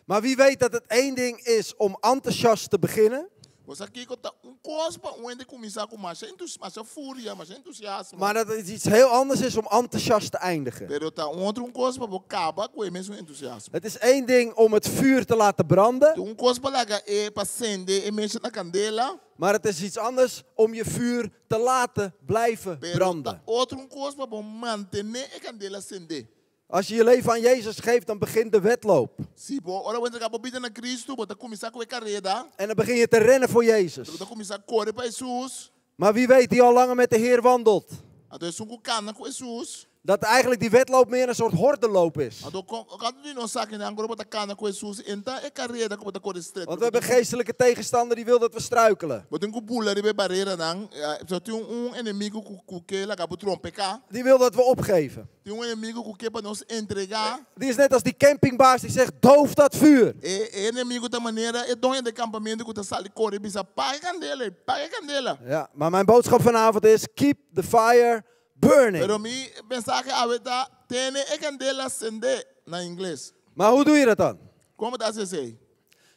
Maar wie weet dat het één ding is om enthousiast te beginnen. Bo sa kiko ta un kos pa un hende kuminsá ku masha entus, masha furia, masha entusiasmo. Maar dat het iets heel anders is om enthousiast te eindigen. Pero ta un otro un kos pa bo kaba ku e mesun entusiasmo. Het is één ding om het vuur te laten branden. Ta un kos pa laga e pa sende e mecha na kandela. Maar het is iets anders om je vuur te laten blijven Pero branden. ta otro un kos pa bo mantené e kandela sendé. Als je je leven aan Jezus geeft, dan begint de wedloop. Si bo, ora bo entregá bo bida na Kristu, bo ta kuminsá ku e kareda. En dan begin je te rennen voor Jezus. Bo ta kuminsá kore pa Hesus. Maar wie weet die al langer met de Heer wandelt, Anto esun ku kana ku Hesus. dat eigenlijk die wedloop meer een soort hordenloop is. Anto kon kantu di nos sa kinan ku ora bo ta kana ku Hesus e ta e kareda ku bo ta kore stret. Want we hebben een geestelijke tegenstander die wil dat we struikelen. Bo tin ku bula riba e bareranan. So tin un enemigu ku ku ke laga bo trompeká. Die wil dat we opgeven. Tin un enemigu ku ke pa nos entregá. Die is net als die campingbaas die zegt, doof dat vuur. E e enemigu ta manera e doño di e kampamentu ku ta sali kore i bisa, Paga e kandela ei, paga e kandela. Ja, maar mijn boodschap vanavond is, keep the fire burning. Pero mi mensahe awe ta, Tene e kandela sendé, na ingles. Maar hoe doe je dat dan? Kon bo ta hasi esei?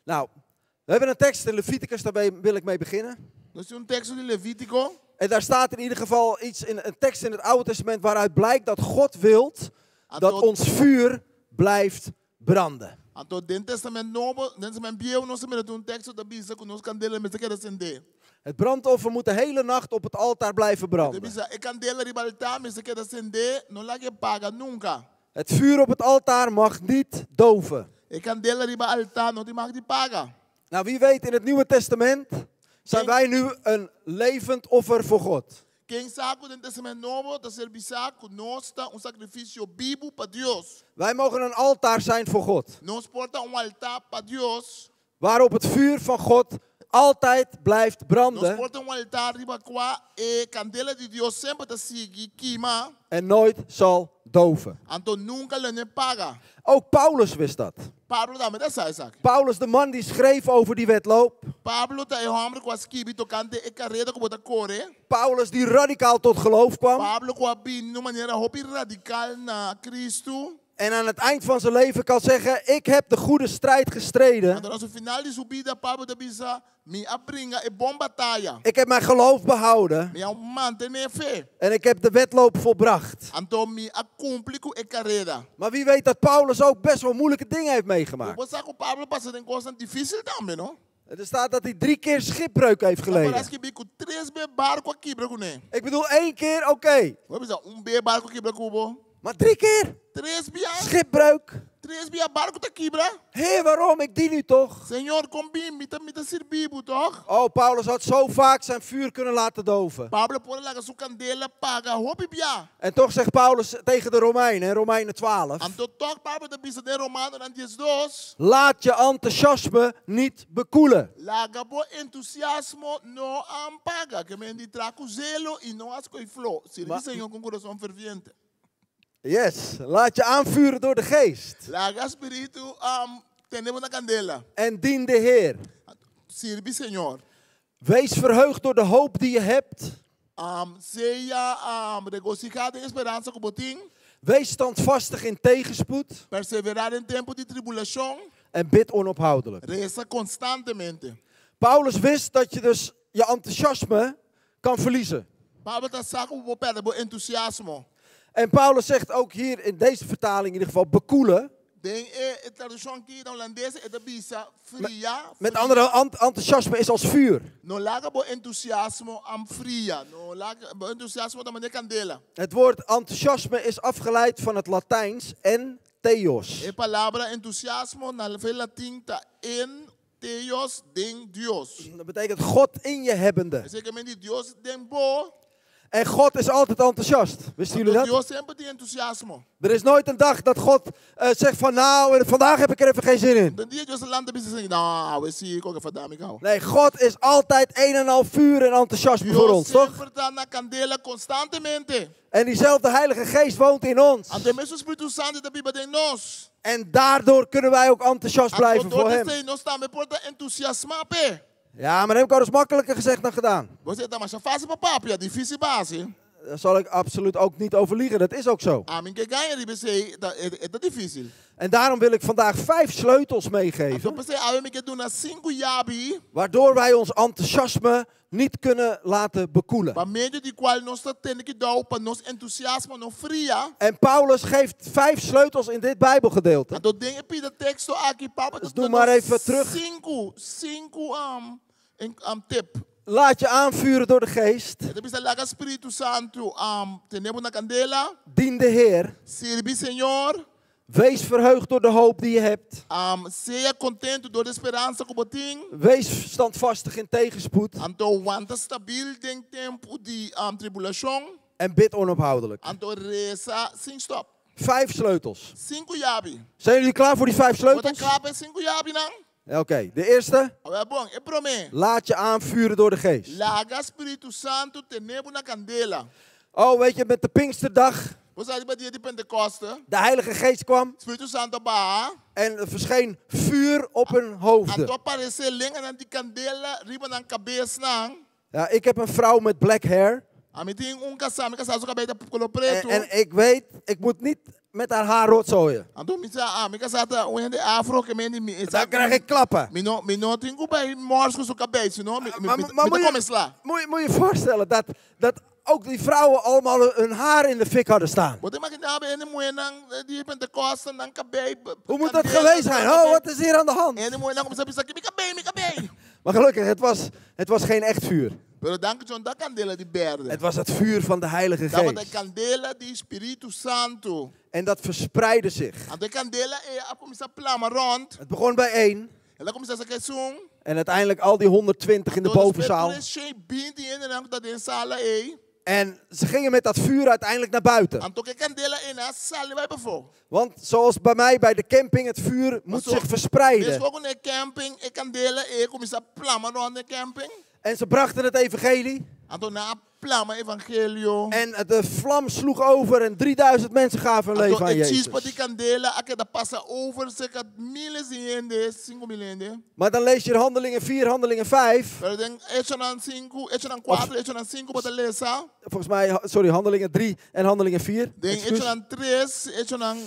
Nou, we hebben een tekst in Leviticus, daar wil ik mee beginnen. Nos tin un teksto di Levítiko. En daar staat in ieder geval iets in een tekst in het Oude Testament waaruit blijkt dat God wilt dat Anto, ons vuur blijft branden. anto den Testament Nobo, den Testament Bieu nos ta mira tin un teksto ta bisa ku nos kandela mester keda sendé. Het brandoffer moet de hele nacht op het altaar blijven E ta branden. bisa e kandela riba altá mester keda sendé, no laga e paga nunka. Het vuur op het altaar mag niet doven. E kandela riba altá no tin mag di paga. Nou, wie weet, in het Nieuwe Testament zijn Ken, wij nu een levend offer voor God. ken sa ku den Testament Nobo ta ser bisá ku nos ta un sakrifisio bibu pa Dios. Wij mogen een altaar zijn voor God, Nos por ta un altá pa Dios. waarop het vuur van God altijd blijft Nos branden por ta un altá riba kua e kandela di Dios semper ta sigui kima, en nooit zal doven. anto nunka lo no paga. Ook Paulus wist dat. Pablo tambe ta sa esaki. Paulus, de man die schreef over die wedloop. Pablo ta e hòmber ku a skibi tokante e kareda ku bo ta kore. Paulus die radicaal tot geloof kwam. Pablo ku a bini na un manera hopi radikal na Kristu. En aan het eind van zijn leven kan zeggen, ik heb de goede strijd gestreden. Anto na su final di su bida Pablo ta bisa, Mi a bringa e bon bataya. Ik heb mijn geloof behouden. Mi a mantené fe. En ik heb de wedloop volbracht. Anto mi a kumpli ku e kareda. Maar wie weet dat Paulus ook best wel moeilijke dingen heeft Bo meegemaakt. por sa ku Pablo pasa den kosnan difísil tambe, no? Er staat dat hij 3 keer schipbreuk heeft Ta pará geleden. skibí ku tres be barku a kibra kuné. Ik bedoel, 1 keer, oké. Bo a bisa un be barku a kibra ku bo. Maar 3 keer? Tres bia. Schipbreuk. Tres bia barku ta kibra. Heer, waarom? Ik dien u toch? Señor, kon bin, mi ta mi ta sirbi bo toch? Oh, Paulus had zo vaak zijn vuur kunnen laten doven. Pablo por a laga su kandela paga hopi bia. En toch zegt Paulus tegen de Romeinen, in Romeinen 12. Anto toch Pablo ta bisa den Romanonan 12. Laat je enthousiasme niet bekoelen. Laga bo entusiasmo no a paga. Ke men di traha ku zelo i no hasi ku e flo. Sirbi Maar Señor ku un kurason ferviente. Yes, laat je aanvuren door de geest. Laga spiritu tene bo na kandela. En dien de Heer. Sirbi Señor. Wees verheugd door de hoop die je hebt. Sea regosihá den e speransa ku bo tin. Wees standvastig in tegenspoed. Perseverá den tempu di tribulashon. En bid onophoudelijk. Resa konstantemente. Paulus wist dat je dus je enthousiasme kan verliezen. Pablo ta sa ku bo por pèrdè bo entusiasmo. En Paulus zegt ook hier in deze vertaling in ieder geval bekoelen. Den e tradukshon aki na hulandes e ta bisa fria. Met andere enthousiasme is als vuur. No laga bo entusiasmo am fria. No laga bo entusiasmo ta manera kandela. Het woord enthousiasme is afgeleid van het Latijns en theos. E palabra entusiasmo na fe latin ta en theos den Dios. Dat betekent God in je hebbende. Esei ke men di Dios den bo. En God is altijd enthousiast. Wisten jullie dat? Dios semper tin entusiasmo. Er is nooit een dag dat God zegt van nou, vandaag heb ik er even geen zin in. Den dia Dios ta lanta bisa sin, nou, we si koke fadami kau. Nee, God is altijd een en al vuur en enthousiasme voor Dios ons, toch? semper ta na kandela konstantemente. En diezelfde Heilige Geest woont in ons. Anto e mesun Spiritu Santu ta biba den nos. En daardoor kunnen wij ook enthousiast blijven Anto voor dor hem. di esei nos tambe por ta entusiasmá p'e. Ja, maar dat heb ik al eens makkelijker gezegd dan gedaan. Bo sa, ta masha fásil pa papia, difísil pa hasi. Daar zal ik absoluut ook niet over liegen, dat is ook zo. Ami n ke gaña riba esei, e ta difísil. En daarom wil ik vandaag 5 sleutels meegeven. Anto p'esei awe mi ke duna 5 yabi. Waardoor wij ons enthousiasme niet kunnen laten bekoelen. Pa medio di kual nos ta tene kuidou pa nos entusiasmo no fria. En Paulus geeft 5 sleutels in dit Bijbelgedeelte. Anto den e pida teksto aki, Pablo Dus doe maar even terug. 5, 5, tip. Laat je aanvuren door de geest. E ta bisa laga Spiritu Santu um, tene bo na kandela. Dien de Heer. Sirbi Señor. Wees verheugd door de hoop die je hebt. Um, sea kontentu dor di e speransa ku bo tin. Wees standvastig in tegenspoed. Anto wanta stabil den tempu di um, tribulashon. En bid onophoudelijk. Anto resa sin stòp. Vijf sleutels. Sinku yabi. Zijn jullie klaar voor die vijf Bo ta sleutels? kla pa e sinku yabinan? Oké, de eerste. Awèl bon, e promé. Laat je aanvuren door de geest. Laga Spiritu Santu tene bo na kandela. Oh, weet je, met de Pinksterdag, Bo sa riba dia di Pentekoste, de Heilige Geest kwam Spiritu Santu a baha, en er verscheen vuur op hun hoofden. anto a paresé lenganan di kandela riba nan kabesnan. Ja, ik heb een vrouw met black hair. Ami tin un kasá, mi kasá su kabei ta koló En, pretu. en ik weet, ik moet niet met haar haar rotzooien. Anto mi sa, ah, mi kasá ta un hende afro ke men di mi. Dan krijg ik klappen. Mi no, mi no tin ku bai mors ku su kabei, sino mi, mi, Maar, mi, maar mi ta moet, kome je, sla. moet, je, moet je voorstellen dat, dat ook die vrouwen allemaal hun haar in de fik hadden staan. Bo ta imaginá bo hende muhénan di Pentekoste nan kabei. Hoe moet dat geweest zijn? Oh, wat is hier aan de hand? Hende muhénan kuminsá bisa, mi kabei, mi kabei. Maar gelukkig, het was, het was geen echt vuur. Pero danki Dios, no ta kandela di bèrdè. Het was het vuur van de Heilige Tabata Geest. kandela di Spiritu Santu. En dat verspreidde zich. Anto e kandela ei a kuminsá plama rònt. Het begon bij één. El a kuminsá serka esun. En uiteindelijk al die 120 in de bovenzaal. Tur e 120 hendenan ku ta den sala ei. En ze gingen met dat vuur uiteindelijk naar buiten. Anto ku e kandela ei nan a sali bai pafó. Want zoals bij mij bij de camping, het vuur moet zich verspreiden. Meskos ku na e camping, e kandela ei a kuminsá plama rònt e camping. En ze brachten het evangelie. Anto nan a plama evangelio. En de vlam sloeg over en 3000 mensen gaven hun Anto leven aan e chispa di Jezus. kandela a keda pasa over serka miles di hende, 5000 hende. Maar dan lees je in Handelingen 4, Handelingen 5. Pero den Echonan 5, Echonan 4, Echonan 5 bo ta lesa. Volgens mij, sorry, Handelingen 3 en Handelingen 4. Den Excuus. Echonan 3, Echonan.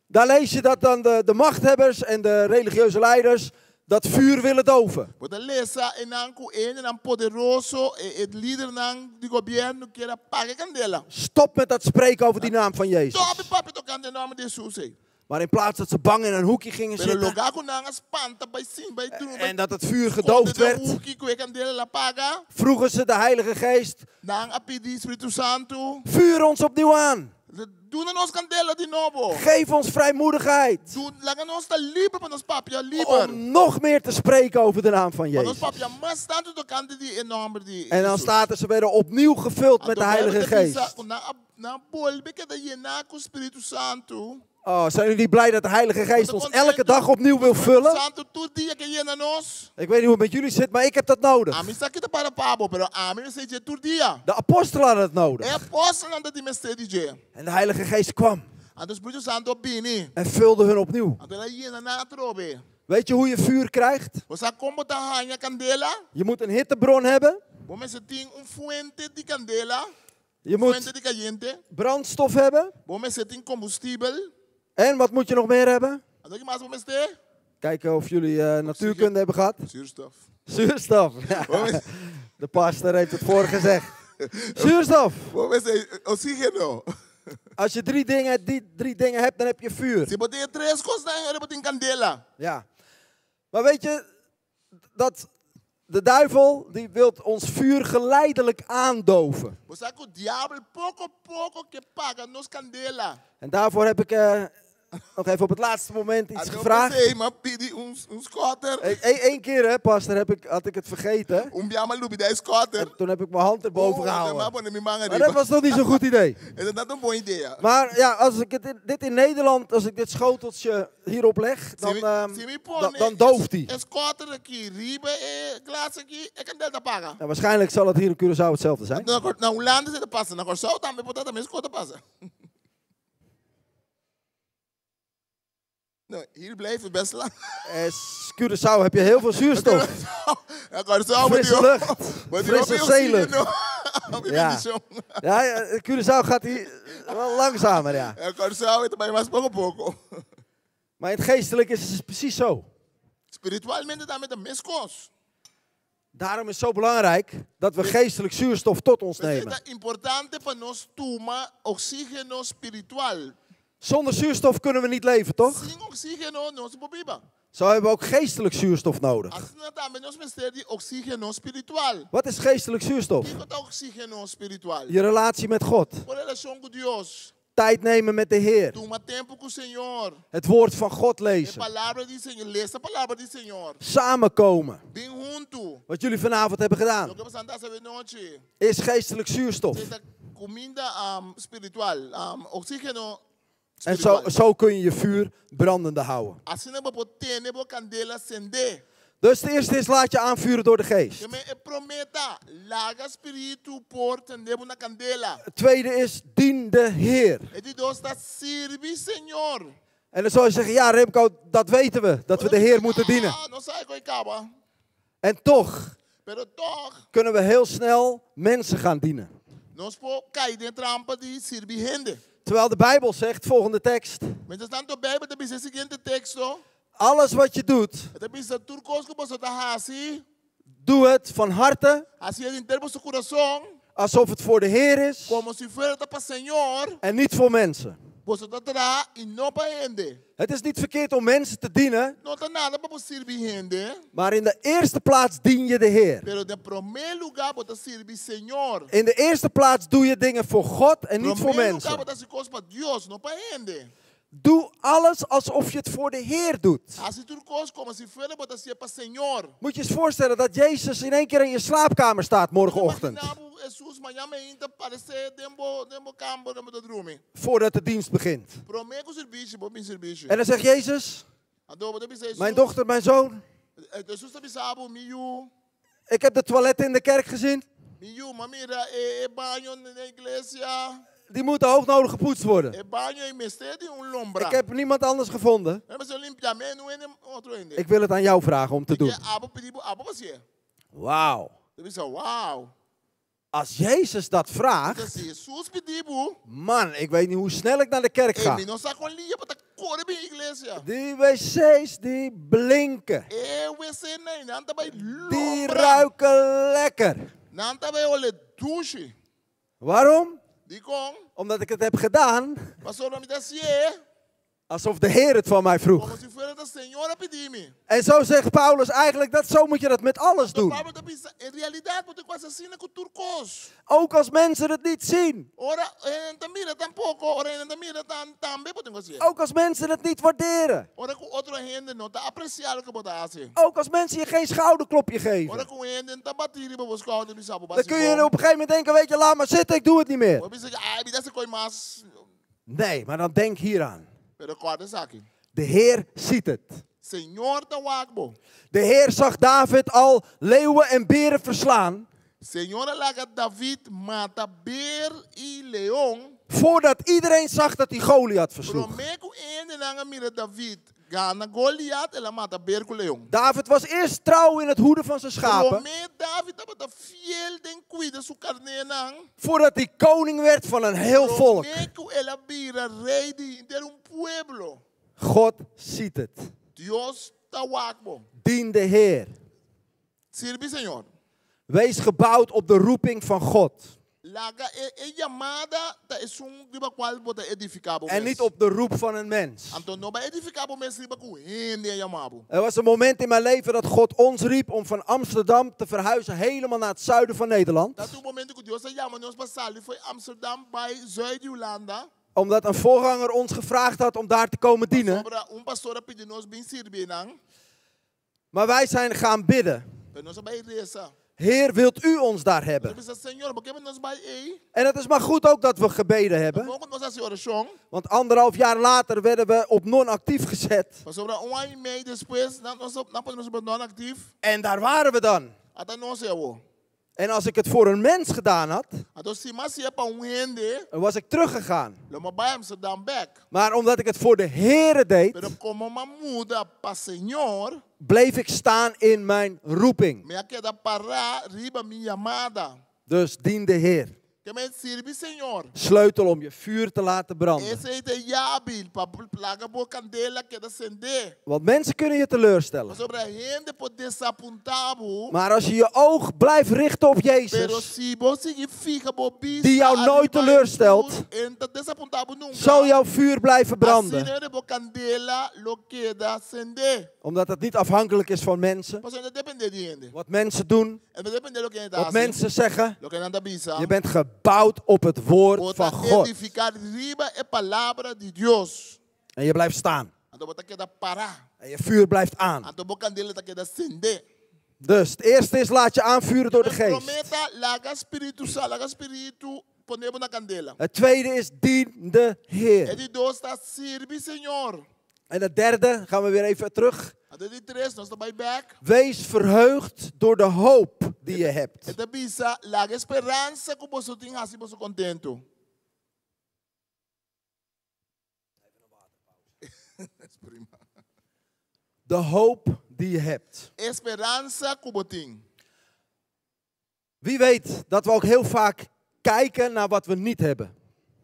Daar lees je dat dan de, de machthebbers en de religieuze leiders dat vuur willen doven. Bo ta lesa einan ku e hendenan poderoso, e e lidernan di gobièrnu kier a paga e kandela. Stop met dat spreken over die naam van Jezus. Stòp di papia tokante e nòmber di Hesus ei. Maar in plaats dat ze bang in een hoekje gingen Pero zitten lugá ku nan a spanta bai sin, bai drumi, bai en dat het vuur skonde gedoofd den werd, huki ku e kandela el a paga, vroegen ze de Heilige Geest, nan a pidi Spiritu Santu, vuur ons opnieuw aan. Duna nos kandela di nobo. Geef ons vrijmoedigheid Dun, laga nos ta liber pa nos papia liber. om nog meer te spreken over de naam van Pa nos Jezus. papia mas tantu tokante di e nòmber di En dan Hesus. staat er, ze werden opnieuw gevuld met Anto de Heilige Bijbel ta bisa Geest. ku nan a, nan a bolbe keda yená ku Spiritu Santu. Oh, zijn jullie blij dat de Heilige Geest Bo ta ons kontentu elke dag opnieuw wil ku Spiritu vullen? Santu tur dia ke yena nos. Ik weet niet hoe het met jullie zit, maar ik heb dat nodig. Ami sa ki ta para pa bo, pero ami mester dje tur dia. De apostelen hadden het E nodig. apòstelnan tabatin mester di dje. En de Heilige Geest kwam Anto Spiritu Santu a bini. en vulde hun opnieuw. Anto el a yena nan atrobe. Weet je hoe je vuur krijgt? Bo sa kon bo ta haña kandela? Je moet een hittebron hebben. Bo mester tin un fuente di kandela. Je Fuente moet di kayente. brandstof hebben. Bo mester tin kombustibel. En wat moet je nog meer hebben? Anto ki mas bo mester? Kijken of jullie eh, natuurkunde hebben gehad. Zuurstof. Zuurstof. Ja. De pastor heeft het voorgezegd. Zuurstof. Bo mester oxígeno. Als je drie dingen, die drie dingen hebt, dan heb je vuur. Si bo tin e tres kosnan, bo tin kandela. Ja. Maar weet je, dat de duivel die wil ons vuur geleidelijk aandoven. Bo sa ku diabel poko poko ke paga nos kandela. En daarvoor heb ik eh, nog even op het laatste moment iets Anto gevraagd. p'esei, m'a pidi un un skotter. Eén keer, hè, pastor, heb ik, had ik het vergeten. Un bia m'a lubidá e skotter. En toen heb ik mijn hand erboven Oh, m'a gehouden. pone mi man Maar dat ariba. was nog niet zo'n goed idee. Esei no ta un bon idea. Maar ja, als ik het in, dit in Nederland, als ik dit schoteltje hierop leg, dan, Si mi- ehm, si mi dan, pone dan dooft hij. E skotter aki riba e glas aki, e kandela ta paga. Nou, waarschijnlijk zal het hier in Curaçao hetzelfde zijn. Na, na Hulanda esei ta pasa, na Kòrsou tambe por ta tambe e kos ta pasa. No, hier blijft het best lang. Eh, Curaçao heb je heel veel zuurstof. Na Kòrsou, Frisse lucht. Frisse zeelucht. Ja. Ja. Ja, ja, Curaçao gaat hier wel langzamer, ja. Na Kòrsou e ta bai mas poko poko. Maar in het geestelijk is het precies zo. Spiritualmente tambe ta meskos. Daarom is het zo belangrijk dat we geestelijk zuurstof tot ons Het nemen. is importante pa nos tuma oxígeno spiritual. Zonder zuurstof kunnen we niet leven, toch? Sin oxígeno, nos no por biba. Zo hebben we ook geestelijk zuurstof nodig. Asina tambe nos mester di oksígeno spiritual. Wat is geestelijk zuurstof? Kiko ta oksígeno spiritual? Je relatie met God. Bo relashon ku Dios. Tijd nemen met de Heer. Tuma tempu ku Señor. Het woord van God E lezen. palabra di Señor. Lesa palabra di Señor. Samenkomen. Bin huntu. Wat jullie vanavond hebben gedaan. Loke boso a hasi awe nochi. Is geestelijk zuurstof. Esei ta kuminda um, spiritual, um, oksígeno En spiritual. zo kun je je vuur brandende houden. Asina bo por tene bo kandela sendé. Dus het eerste is laat je aanvuren door de geest. Ke men e promé ta, laga spiritu por sende bo na kandela. Het tweede is dien de Heer. E di dos ta sirbi Señor. En dan zal je zeggen, ja Remco, dat weten we. Dat we de Heer moeten dienen. Ah, nos sa e kos ei kaba. En toch Pero toch, kunnen we heel snel mensen gaan dienen. nos por kai den trampa di sirbi hende. Terwijl de Bijbel zegt, volgende tekst. Mientrastantu Beibel ta bisa e siguiente teksto, Alles wat je doet, e ta bisa tur kos ku boso ta hasi, doe het van harte, hasié di henter boso kurason, alsof het voor de Heer is komo si fuera ta pa Señor, en niet voor mensen. boso ta traha i no pa hende. Het is niet verkeerd om mensen te dienen, No ta nada pa bo sirbi hende, maar in de eerste plaats dien je de Heer. pero den promé lugá bo ta sirbi Señor. In de eerste plaats doe je dingen voor God en niet voor Promé lugá mensen. bo ta hasi kos pa Dios, no pa hende. Doe alles alsof je het voor de Heer doet. Hasi tur kos komo si fuera bo ta hasié pa Señor. Moet je eens voorstellen dat Jezus in één keer in je slaapkamer staat morgenochtend. Imaginá bo Hesus mañan mainta aparesé den bo den bo kamber kaminda bo ta drumi. Voordat de dienst begint. Promé ku servisio, bo bin servisio. En dan zegt Jezus, Anto bo ta bisa Hesus. mijn dochter, mijn zoon, Hesus ta bisa bo mi yu, ik heb de toiletten in de kerk gezien. mi yu, m'a mira e e baño na iglesia. Die moeten hoognodig gepoetst worden. E baño ei mester di un lombra. Ik heb niemand anders gevonden. Nan mester limpia mi no tin otro hende. Ik wil het aan jou vragen om te Mi doen. ke abo pidi bo abo pa hasié. Wauw. Ta bisa, wow. Als Jezus dat vraagt, Si Hesus pidi bo, man, ik weet niet hoe snel ik naar de kerk e ga. mi no sa kon lihé bo ta kore bin iglesia. Die wc's die blinken. E wc nan, nan ta bai Die lombra. ruiken lekker. Nan ta bai hole dushi. Waarom? Dikon, Omdat ik het heb gedaan pasobra mi ta hasié, alsof de Heer het van mij vroeg. komo si fuera ta Señor a pidi mi. En zo zegt Paulus eigenlijk, dat zo moet je dat met alles doen. Pablo ta bisa, en realidat, bo tin ku hasi asina ku tur kos. Ook als mensen het niet zien. Ora, hende no ta mira tampoko, ora hende no ta mira tam, tambe bo tin ku hasié. Ook als mensen het niet waarderen. Ora ku otro hende no ta apresiá loke bo ta hasi. Ook als mensen je geen schouderklopje Ora geven. ku hende no ta bati riba bo skouder bisa bo Dan kun je op een gegeven moment denken, weet je, laat maar zitten, ik doe het niet meer. Bo bisa, ai, mi n'ta hasi e kos ei mas. Nee, maar dan denk hieraan. Pero kòrda esaki. De Heer ziet het. Señor ta wak bo. De Heer zag David al leeuwen en beren verslaan. Señor a laga David mata ber i leon. Voordat iedereen zag dat hij Goliath versloeg. Promé ku hendenan a mira David gana Goliat, el a mata ber ku leon. David was eerst trouw in het hoeden van zijn schapen. Promé David tabata fiel den kuida su karnénan. Voordat hij koning werd van een heel volk. Promé ku el a bira rei di henter un pueblo. God ziet het. Dios ta wak bo. Dien de Heer. Sirbi Señor. Wees gebouwd op de roeping van God. Laga e, e yamada ta esun riba kual bo ta edifiká bo En mes. niet op de roep van een mens. Anto no bai edifiká bo mes riba ku hende a yama bo. Er was een moment in mijn leven dat God ons riep om van Amsterdam te verhuizen helemaal naar het zuiden van Nederland. Tabatin un momento ku Dios a yama nos pa sali for di Amsterdam bai zùit di Hulanda. Omdat een voorganger ons gevraagd had om daar te komen dienen. Pasobra un pastor a pidi nos bin sirbi einan. Maar wij zijn gaan bidden. Pero nos a bai resa. Heer, wilt u ons daar hebben? Nos a bisa, Señor, bo ke pa nos bai ei? En het is maar goed ook dat we gebeden hebben. Bon ku nos a hasi orashon. Want anderhalf jaar later werden we op non-actief gezet. Pasobra un aña i mei despues, nan nos nan pone nos op non-actief. En daar waren we dan. Ata nos ei awor. En als ik het voor een mens gedaan had, Anto si m'a hasié pa un hende, dan was ik teruggegaan. lo m'a bai Amsterdam bèk. Maar omdat ik het voor de Heere deed, Pero komo m'a muda pa Señor, bleef ik staan in mijn roeping. mi a keda pará riba mi yamada. Dus dien de Heer. Ke men sirbi Señor. Sleutel om je vuur te laten branden. Esei ta e yabi pa laga bo kandela keda sendé. Want mensen kunnen je teleurstellen. Pasobra hende por desapuntá bo. Maar als je je oog blijft richten op Pero Jezus, si bo sigui fiha bo bista Die jou nooit ariba teleurstelt, Hesus, e n' ta desapuntá bo nunka. zal jouw vuur blijven branden. Asina bo kandela lo keda sendé. Omdat het niet afhankelijk is van mensen. Pasobra e n' ta dependé di hende. Wat mensen doen, E n' ta dependé loke hende ta wat hasi. mensen zeggen. Loke nan ta bisa. Je bent gebouwd op het woord Bo ta van God. edifiká riba e palabra di Dios. En je blijft staan. Anto bo ta keda pará. En je vuur blijft aan. Anto bo kandela ta keda sendé. Dus het eerste is laat je aanvuren door de geest. Promé ta laga spiritu sa, laga spiritu pone bo na kandela. Het tweede is dien de E Heer. di dos ta sirbi Señor. En het derde, gaan we weer even terug. Anto di tres, nos ta bai bèk. Wees verheugd door de hoop die je hebt. E ta bisa, laga e speransa ku boso tin hasi boso kontentu. Prima. De hoop die je hebt. E speransa ku bo tin. Wie weet dat we ook heel vaak kijken naar wat we niet hebben.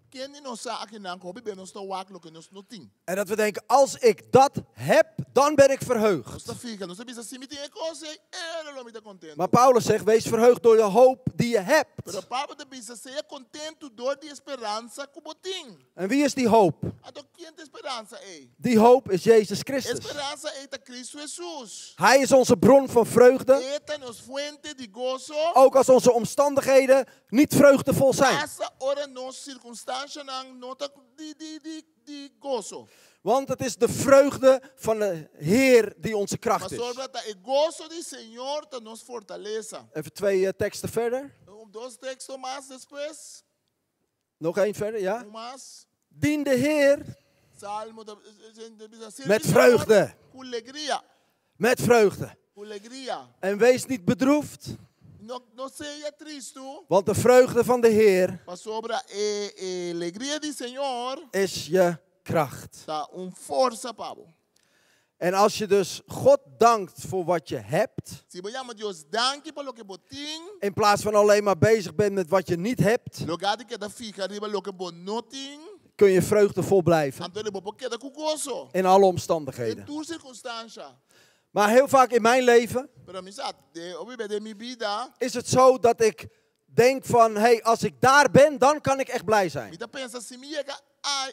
Ken di nos sa akinan ku hopi be nos ta wak loke nos no tin. En dat we denken, als ik dat heb, dan ben ik Nos verheugd. ta fiha, nos ta bisa si mi tin e kos ei, e ora lo mi ta kontentu. Maar Paulus zegt, wees verheugd door de hoop die je Pero hebt. Pablo ta bisa, sea kontentu dor di e speransa ku bo tin. En wie is die hoop? Anto ken ta e speransa ei? Die hoop is Jezus E Christus. speransa ei ta Kristu Hesus. Hij is onze bron van vreugde, E ta nos fuente di goso. ook als onze omstandigheden niet vreugdevol zijn. Asta ora nos sirkunstansianan no ta di di di di goso. Want het is de vreugde van de Heer die onze kracht is. Pasobra ta e goso di Señor ta nos fortalesa. Even twee eh, teksten verder. Un dos teksto mas despues. Nog één verder, ja. Un mas. Dien de Heer Salmo ta bisa sirbi Met Señor vreugde. Ku alegria. met vreugde. Ku alegria. En wees niet bedroefd, No no sea tristu. want de vreugde van de Heer Pasobra e e alegria di Señor is je kracht. ta un forsa pa bo. En als je dus God dankt voor wat je hebt, Si bo yama Dios danki pa loke bo tin, in plaats van alleen maar bezig bent met wat je niet hebt, lugá di keda fiha riba loke bo no tin, kun je vreugdevol blijven anto bo por keda ku goso. in alle Den omstandigheden. tur sirkunstansia. Maar heel vaak in mijn leven Pero mi sa, de, hopi be den mi bida, is het zo dat ik denk van, hé, hey, als ik daar ben, dan kan ik echt blij zijn. mi ta pensa si mi yega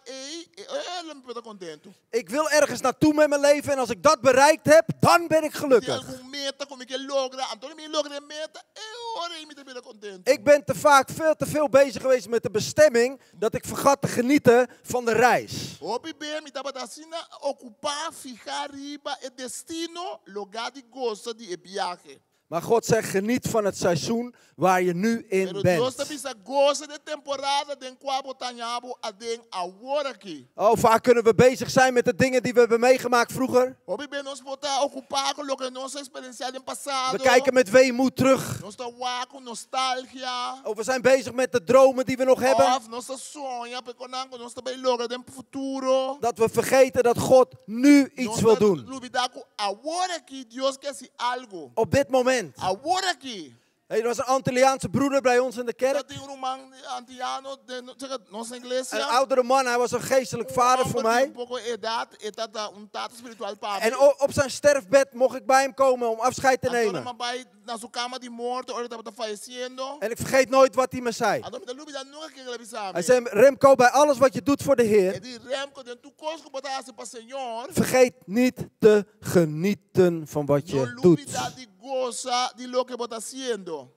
ei, ei, lo mi por ta kontentu. Ik wil ergens naartoe met mijn leven en als ik dat bereikt heb, dan ben ik Tin gelukkig. algun meta ku mi ke logra, anto mi logra e meta, e ora ei mi ta bira kontentu. Ik ben te vaak veel te veel bezig geweest met de bestemming dat ik vergat te genieten van de reis. Hopi be mi tabata asina okupá fihá riba e destino lugá di gosa di e biahe. Maar God zegt, geniet van het seizoen waar je nu in Pero Dios ta bent. bisa gosa di e temporada den kua bo ta haña bo aden awor aki. Oh, vaak kunnen we bezig zijn met de dingen die we hebben meegemaakt vroeger. Hopi be nos por ta okupá ku loke nos a eksperensiá den We pasado. kijken met weemoed terug. Nos ta wak ku nostalgia. Of we zijn bezig met de dromen die we nog hebben. Òf nos ta soña pa kosnan ku nos ta bai logra den futuro. Dat we vergeten dat God nu iets Nos wil ta doen. lubidá ku awor aki Dios ke hasi algu. Op dit moment. Awor aki. Hey, er was een Antilliaanse broeder bij ons in de kerk. Tabatin un ruman antiano den nos Een iglesia. oudere man, hij was een geestelijk vader voor Un hòmber di mij. un poko edat, e tabata un tata spiritual pa mi. En op zijn sterfbed mocht ik bij hem komen om afscheid te Anto nemen. mi a bai na su kama di morto, ora e tabata fayesiendo. En ik vergeet nooit wat hij me zei. Anto mi n' ta lubidá nunka kiko el a bisa mi. Hij zei, Remco, bij alles wat je doet voor de E Heer, di Remco, den tur kos ku bo ta hasi pa Señor. vergeet niet te genieten van wat No je doet. lubidá di gosa di loke bo ta hasiendo.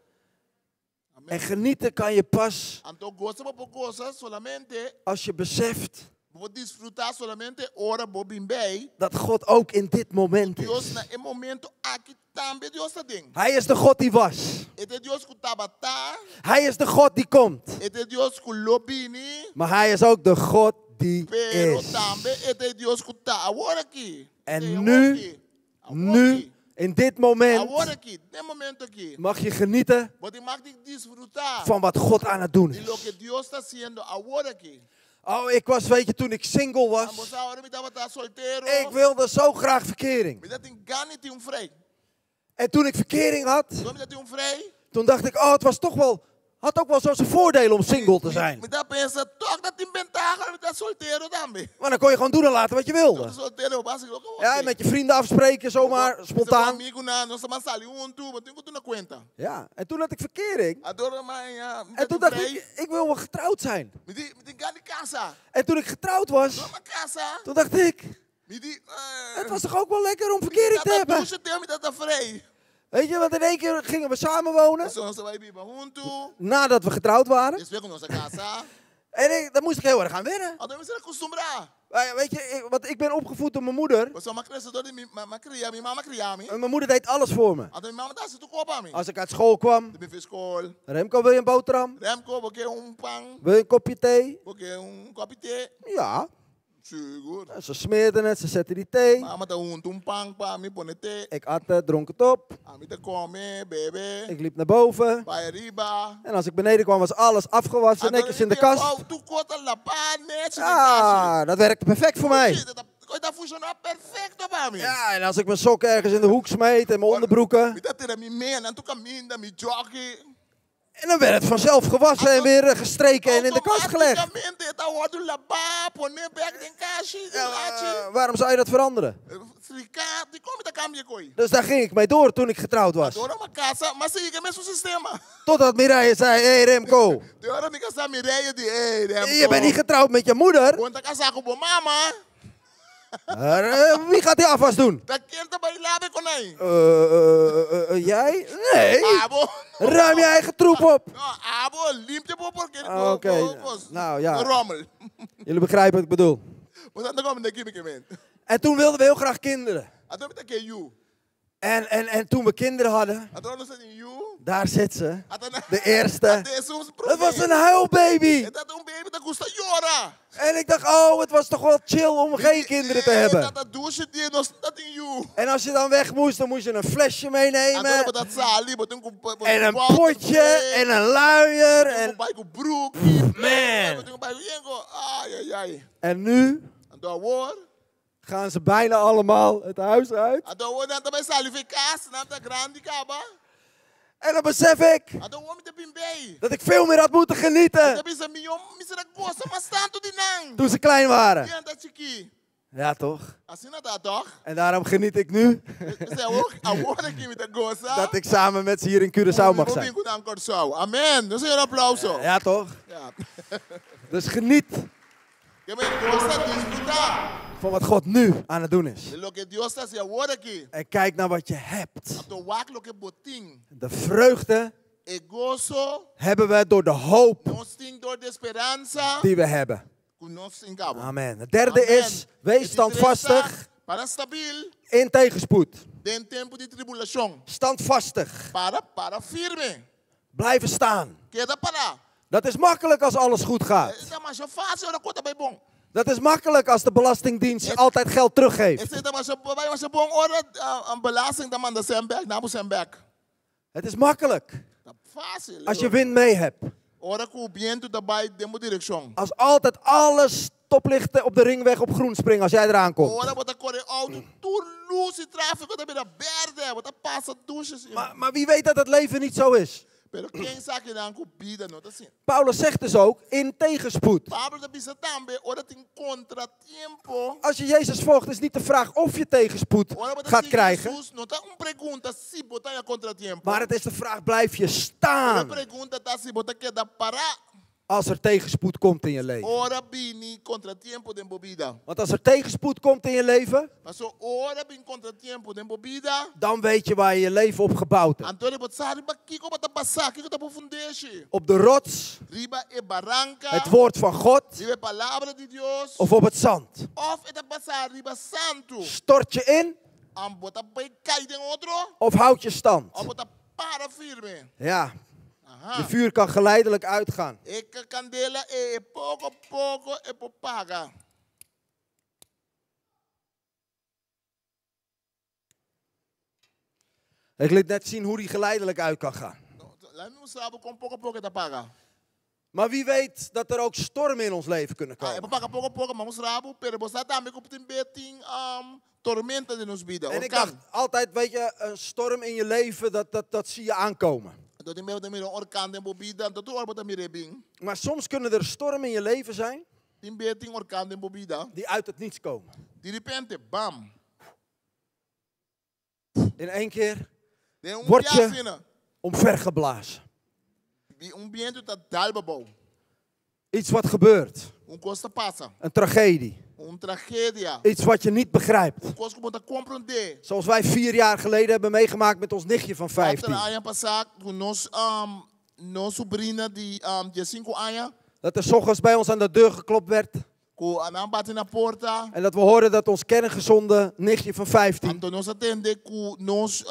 En genieten kan je pas Anto gosa bo por gosa solamente, als je beseft bo por disfrutá solamente ora bo bin bij. dat God ook in dit moment Dios is. na e momento aki tambe Dios ta aden. Hij is de God die was. E ta e Dios ku tabata, Hij is de God die komt. e ta e Dios ku lo bini, Maar hij is ook de God die pero is. tambe e ta e Dios ku ta awor aki. En Ei, awor nu, aki. Awor Nu, aki. in dit moment, Awor aki, den e momento aki. mag je genieten Bo tin mag di disfrutá van wat God aan het doen di loke is. Dios ta hasiendo awor aki. Oh, ik was, weet je, toen ik single Anto was, sa ora mi tabata soltero. ik wilde zo graag verkering. Mi tabatin gana di tin un frei. En toen ik verkering had, Ora mi tabatin un frei. toen dacht ik, oh, het was toch wel Had ook wel zo zijn voordelen om single te zijn. Mi ta pensa, toch e tin bentaha, mi ta soltero tambe. Maar dan kon je gewoon doen en laten wat je wilde. Soltero, básiko. Ja, en met je vrienden afspreken, zomaar, spontaan. Amigunan, nos ta sali huntu, bo tin ku tuma kuenta. Ja, en toen had ik verkering. Anto ora m'a haña, En toen dacht ik, ik wil wel getrouwd zijn. Mi di, mi tin gana di kasa. En toen ik getrouwd was, Ora m'a kasa. toen dacht ik, Mi di, het was toch ook wel lekker om verkering te hebben. Dushi tempu mi tabata vrij. Weet je, want in één keer gingen we samenwonen. So nos a bai biba huntu. Nadat we getrouwd waren. Despues ku nos a kasa. En daar moest ik heel erg aan wennen. Anto mi mester a kustumbrá. Maar weet je, want ik ben opgevoed door mijn moeder. Pasobra m'a krese dor di mi m'a kria, mi mama a kria mi. En mijn moeder deed alles voor me. Anto mi mama ta hasi tur kos pa mi. Als ik uit school kwam. Di bin for skol. Remco, wil je een boterham? Remco, bo ke un pan? Wil je een kopje thee? Bo ke un kopi te? Ja. Sigur. Ze smeerden het, ze zetten die thee. Mama ta hunta un pan pa mi, pone te. Ik at het, dronk het op. Ami ta kome, bebe. Ik liep naar boven. Bai ariba. En als ik beneden kwam, was alles afgewassen, netjes in de kast. Oh, tur kos ta labá, netjes in de Ja, dat werkte perfect voor mij. Kos ta funshoná perfekto pa mi. Ja, en als ik mijn sokken ergens in de hoek smeet en mijn onderbroeken. Mi ta tira mi meanan tur kaminda, mi jockey. En dan werd het vanzelf gewassen en weer gestreken en in de kast gelegd. Automaticamente ta wòrdu labá, poné bèk den kashi, den lachi. Waarom zou je dat veranderen? Strika, dikon mi ta kambia e koi. Dus daar ging ik mee door toen ik getrouwd was. Ora m'a kasa, m'a sigui ku e mesun sistema. Totdat Mireille zei, hé hey Remco. Te ora mi kasá Mireille di, hey Remco. Je bent niet getrouwd met je moeder. Bo n' ta kasá ku bo mama. Wie gaat die afwas doen? Ta ken ta bai laba e konai? Jij? Nee. Abo. Ruim je eigen troep op. No, abo, limpia bo porke Ah, oké. bo, bo, Nou, ja. Rommel. Jullie begrijpen wat ik bedoel. Bo sa ta komprondé kiko mi ke men. En toen wilden we heel graag kinderen. Anto mi ta ke yu. En toen we kinderen hadden, Anto nos tabatin yu. daar zit ze. Anto na- De eerste. Anto esun Het was een huilbaby. E tabata un baby ta gusta yora. En ik dacht, oh, het was toch wel chill om geen kinderen te hebben. E tabata dushi dia nos tabatin yu. En als je dan weg moest, dan moest je een flesje meenemen. Anto bo ta sali, bo tin ku bo En een bòter potje en een luier. Bo tin En ku bai ku broek. Man. Bo tin ku bai ku yengo. Ai, ai, ai. En nu Anto awor gaan ze bijna allemaal het huis uit. Anto awor nan ta bai sali for di kas, nan ta grandi kaba. En dan besef ik Anto awor mi ta bin bei. dat ik veel meer had moeten genieten Mi ta bisa mihó mi mester a gosa mas tantu di nan. toen ze klein waren. Dia nan ta chikí. Ja, toch? Asina ta, toch? En daarom geniet ik nu P'esei awor, awor aki mi ta gosa. dat ik samen met ze hier in Curaçao mag zijn. Ku nan Kòrsou. Amen. Dus een aplauso. Ja, toch? Ja. Dus geniet Ke men gosa disfrutá. van wat God nu aan het doen is. Di loke Dios ta hasi awor aki. En kijk naar wat je hebt. Anto wak loke bo tin. De vreugde E goso hebben we door de hoop nos tin dor di e speransa die we hebben. Ku nos tin kaba. Amen. Het derde Amen. is, wees E di standvastig tres ta, para stabil in tegenspoed. Den tempu di tribulashon. Standvastig. Para, para firme. Blijven staan. Keda para. Dat is makkelijk als alles goed gaat. E ta masha fásil ora kos ta bai bon. Dat is makkelijk als de Belastingdienst altijd geld teruggeeft. Esei ta masha, bai masha bon ora een belasting ta manda sèn bèk, duna bo sèn bèk. Het is makkelijk Ta fásil. als je wind mee hebt. Ora ku bientu ta bai den bo direkshon. Als altijd alle stoplichten op de ringweg op groen springen als jij eraan komt. Ora bo ta kore outo, tur lus i tráfiko ta bira bèrdè, bo ta pasa dushi. Maar wie weet dat het leven niet zo is. Pero ken sa akinan ku bida no ta asina. Paulus zegt dus ook in tegenspoed. Pablo ta bisa tambe, ora tin kontratiempo. Als je Jezus volgt is niet de vraag of je tegenspoed Ora bo ta gaat sigui krijgen. Jesus, no ta un pregunta si bo ta haña kontratiempo. Maar het is de vraag, blijf je staan E pregunta ta si bo ta keda para. als er tegenspoed komt in je leven. Ora bini kontratiempo den bo bida. Want als er tegenspoed komt in je leven, Paso ora bin kontratiempo den bo bida. dan weet je waar je je leven op gebouwd hebt. Anto bo sa riba kiko bo ta basá, kiko ta bo fundeshi. Op de rots, Riba e baranka. het woord van God, Riba e palabra di Dios. of op het zand. Òf e ta basá riba santu. Stort je in Anto bo ta bai kai den otro. of houd je stand? Òf bo ta para firme. Ja, Aha. je vuur kan geleidelijk uitgaan. E kandela e poko poko e por paga. Ik liet net zien hoe die geleidelijk uit kan gaan. Laat me saber kon poko poko e ta paga. Maar wie weet dat er ook stormen in ons leven kunnen Ah, e komen. por paga poko poko, m'a mustra bo, pero bo sa tambe ku tin be tin tormenta den nos bida. En ik Orkaan. dacht altijd, weet je, een storm in je leven, dat zie je aankomen. Anto tin bes bo ta mira un orkan den bo bida, anto tur ora bo ta mira e bin. Maar soms kunnen er stormen in je leven zijn Tin bes tin orkan den bo bida. die uit het niets komen. Di repente, bam! In één keer Den un Word bia je- asina, omvergeblazen. Un bientu ta dal bo abou. Iets wat gebeurt. Un kos ta pasa. Een tragedie. Un tragedia. Iets wat je niet begrijpt. Un kos ku bo no ta komprondé. Zoals wij 4 jaar geleden hebben meegemaakt met ons nichtje van 4 15. Aña pasá, ku nos, nos subrina di 15 aña. Dat er 's ochtends bij ons aan de deur geklopt werd. Ku nan a bati na porta. En dat we hoorden dat ons kerngezonde nichtje van 15 Anto nos a tende ku nos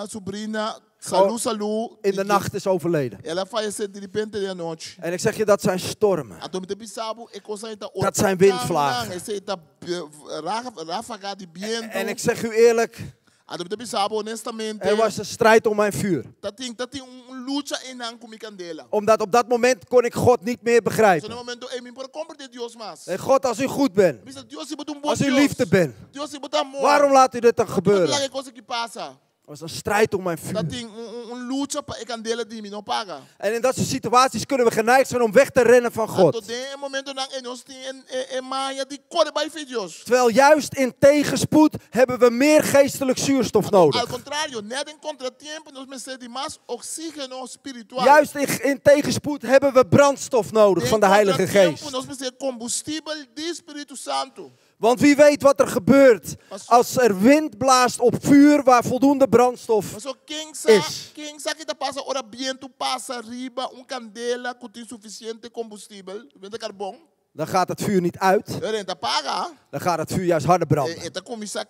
subrina, salú, salú. in de nacht is overleden. El a fayesé di repente den anochi. En ik zeg je, dat zijn stormen. Anto mi ta bisa bo, e kos ei ta Dat zijn windvlagen. Esei ta ráfaga di bientu. En ik zeg u eerlijk, Anto mi ta bisa bo honestamente. er was een strijd om mijn vuur. Ta tin un lucha einan ku mi kandela. Omdat op dat moment kon ik God niet meer So begrijpen. na e momento ei mi no por a komprondé Dios mas. En God, als u goed bent, Bisa Dios si bo ta un bon als u Dios. liefde bent, Dios si bo ta amor. waarom laat u dit dan gebeuren? Laga e kos aki pasa. Er was een strijd om mijn vuur. Ta tin un lucha pa e kandela di mi no paga. En in dat soort situaties kunnen we geneigd zijn om weg te rennen van Tot God. den momentonan ei nos tin e maña di kore bai for di Dios. Terwijl juist in tegenspoed hebben we meer geestelijk zuurstof Al nodig. kontrario, net den kontratiempo nos mester di mas oksígeno spiritual. Juist in tegenspoed hebben we brandstof nodig van de Heilige Geest. Nos mester kombustibel di Spiritu Santu. Want wie weet wat er gebeurt als er wind blaast op vuur waar voldoende brandstof Paso ken sa, is. ken sa ki ta pasa ora bientu pasa riba un kandela ku tin sufisiente kombustibel, suficiente karbon. Dan gaat het vuur niet uit, E ta paga. dan gaat het vuur juist harder branden. E ta kuminsá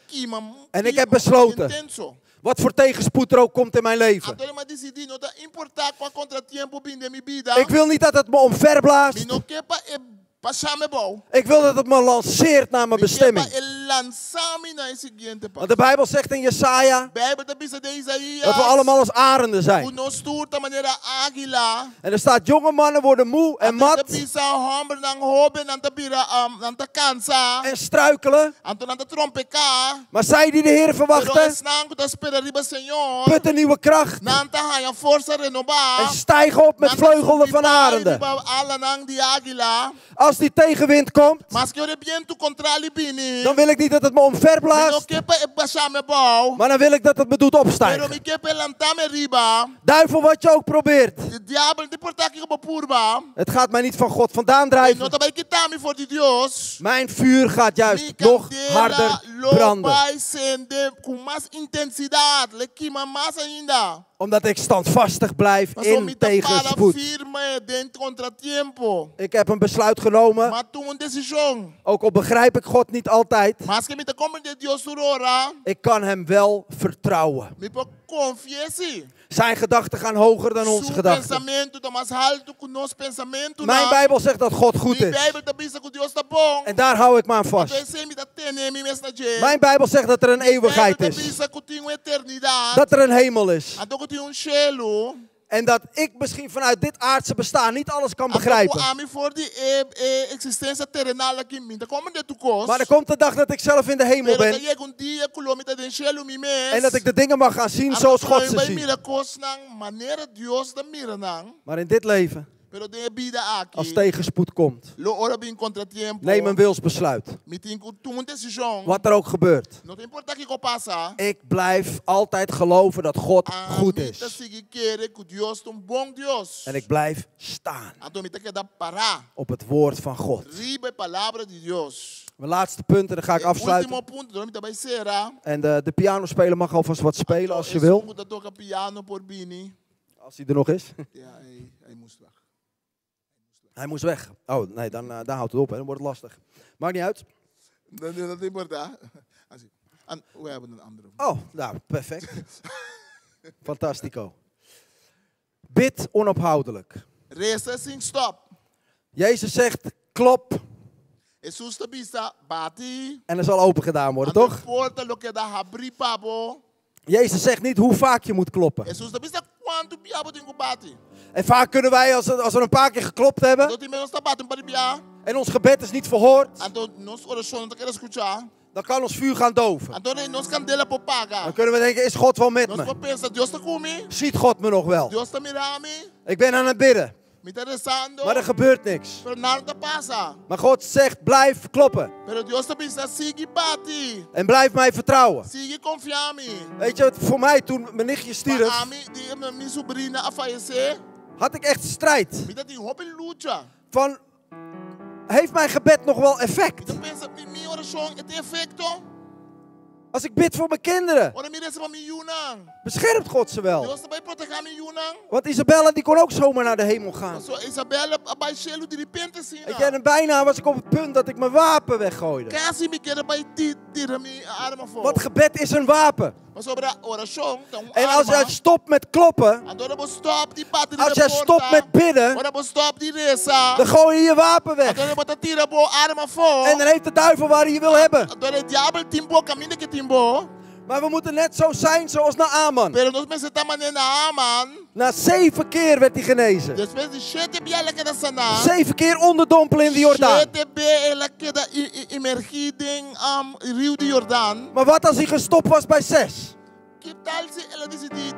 kima. En ik heb besloten. Intenso. Wat voor tegenspoed er ook komt in mijn leven. Anto m'a disidí, no ta importá kua kontratiempo bin den mi bida. Ik wil niet dat het me omverblaast. Mi no ke pa e basha mi abou. Ik wil dat het me lanceert naar mijn Mi ke pa bestemming. e lansa mi na e siguiente Want de paso. Bijbel zegt in Jesaja Bijbel ta bisa den Isaías. dat we allemaal als arenden Ku zijn. nos tur ta manera águila. En er staat jonge mannen worden moe en Anto mat bisa hòmbernan hóben nan ta bira nan ta kansa. en struikelen. Anto nan ta trompeká. Maar zij die de Heer Pero verwachten, esnan ku ta spera riba Señor. putten nieuwe kracht Nan ta haña forsa renobá. en stijgen op met Nan ta vleugelen subi van bai arenden. riba alanan di águila. Als die tegenwind komt, Maske ora bientu kontrali bini. dan wil ik niet dat het me Mi no omverblaast, ke pa e basha mi abou. maar dan wil ik dat het me doet Pero opstijgen. mi ke pa e lanta mi riba. Duivel, wat je ook probeert, Diabel, no ta importá kiko bo purba. het gaat mij niet van God vandaan E no drijven. ta bai kita mi for di Dios. Mijn vuur gaat Mi juist nog kandela harder lo branden. bai sende ku mas intensidat. L'e kima mas ainda. Omdat ik standvastig blijf Paso in mi ta para tegenspoed. firme den kontratiempo. Ik heb een besluit genomen, M'a tuma un desishon. ook al begrijp ik God niet altijd. Maske mi n' ta komprondé Dios tur ora. Ik kan hem wel vertrouwen. Mi por konfia e si. Zijn gedachten gaan hoger dan onze Su gedachten. pensamentu ta mas haltu ku nos pensamentu. Mijn Bijbel zegt dat God goed Mi is. Bijbel ta bisa ku Dios ta bon. En daar hou ik me aan vast. Esei mi ta tene mi mes na dje. Mijn Bijbel zegt dat er een eeuwigheid Bijbel ta is. bisa ku tin un eternidat. Dat er een hemel is. Anto ku tin un shelu. En dat ik misschien vanuit dit aardse bestaan niet alles kan Anto ku begrijpen. ami for di e, e eksistensia terenal aki mi n' ta komprondé tur kos. Maar er komt de dag dat ik zelf in de hemel Pero ben. yega un dia ku lo mi ta den shelu mi mes. En dat ik de dingen mag gaan zien zoals God ze ziet. mira kosnan manera Dios ta mira nan. Maar in dit leven, Pero den e bida aki. als tegenspoed komt, Lo ora bin kontratiempo. neem een wilsbesluit. Mi tin ku tuma un desishon. Wat er ook gebeurt. No ta importá kiko pasa. Ik blijf altijd geloven dat God goed Ami ta is. sigui kere ku Dios ta un bon Dios. En ik blijf staan Anto mi ta keda para. op het woord van God. Riba e palabra di Dios. Mijn laatste punt en dan ga ik E último afsluiten. punto, anto mi ta bai sera. En de pianospeler mag alvast wat spelen als je wil. Esun ku ta toka piano por bini. Als hij er nog is. Ja, hij moest weg. Hij moest weg. Oh, nee, dan, daar houdt het op. Hè. Dan wordt het lastig. Maakt niet uit. No, no, no ta importá. Asina. En we hebben een andere. Oh, nou, perfect. Fantastico. Bid onophoudelijk. Resa sin stòp. Jezus zegt, klop Hesus ta bisa, bati. en er zal open gedaan worden, Anto toch? porta lo keda habrí pa bo. Jezus zegt niet hoe vaak je moet kloppen. Hesus n' ta bisa kuantu bia bo tin ku bati. En vaak kunnen wij, als we een paar keer geklopt hebben Anto tin bes nos ta bati un par di bia. en ons gebed is niet verhoord, Anto nos orashon no ta keda skuchá. Dan kan ons vuur gaan doven. Anto nos kandela por paga. Dan kunnen we denken, is God wel met Nos me? por pensa, Dios ta ku mi? Ziet God me nog wel? Dios ta mira mi? Ik ben aan het bidden, Mi ta resando. maar er gebeurt niks. Pero nada no ta pasa. Maar God zegt, blijf kloppen Pero Dios ta bisa, sigui bati. en blijf mij vertrouwen. Sigui konfia mi. Weet je, wat, voor mij toen mijn nichtje stierf, Pa ami, dia mi subrina a fayesé, had ik echt strijd. Mi tabatin hopi lucha. Van, heeft mijn gebed nog wel Mi effect? ta pensa, mi orashon e tin efekto? Als ik bid voor mijn kinderen, Ora mi resa pa mi yunan. beschermt God ze wel. Dios ta bai protehá mi yunan. Want Isabella die kon ook zomaar naar de hemel gaan. So Isabella a bai shelu di repente asina. Weet je, en bijna was ik op het punt dat ik mijn wapen weggooide. Kasi mi ker a bai tira mi arma afó. Want gebed is een wapen. Pasobra orashon ta un En als arma. jij stopt met kloppen, Anto ora bo stòp di bati als jij stopt met bidden, Ora bo stòp di resa. dan gooi je je wapen weg. Anto bo ta tira bo arma afó. En dan heeft de duivel waar hij je wil hebben. Anto e diabel tin bo kaminda ku e tin bo. Maar we moeten net zo zijn zoals Naaman. Pero nos mester ta manera Naaman. Na 7 keer werd hij genezen. Despues di 7 bia el a keda saná. 7 keer onderdompelen in de Jordaan. 7 bia el a keda sumergí den riu di Jordan. Maar wat als hij gestopt was bij 6? Ki tal si el a disidí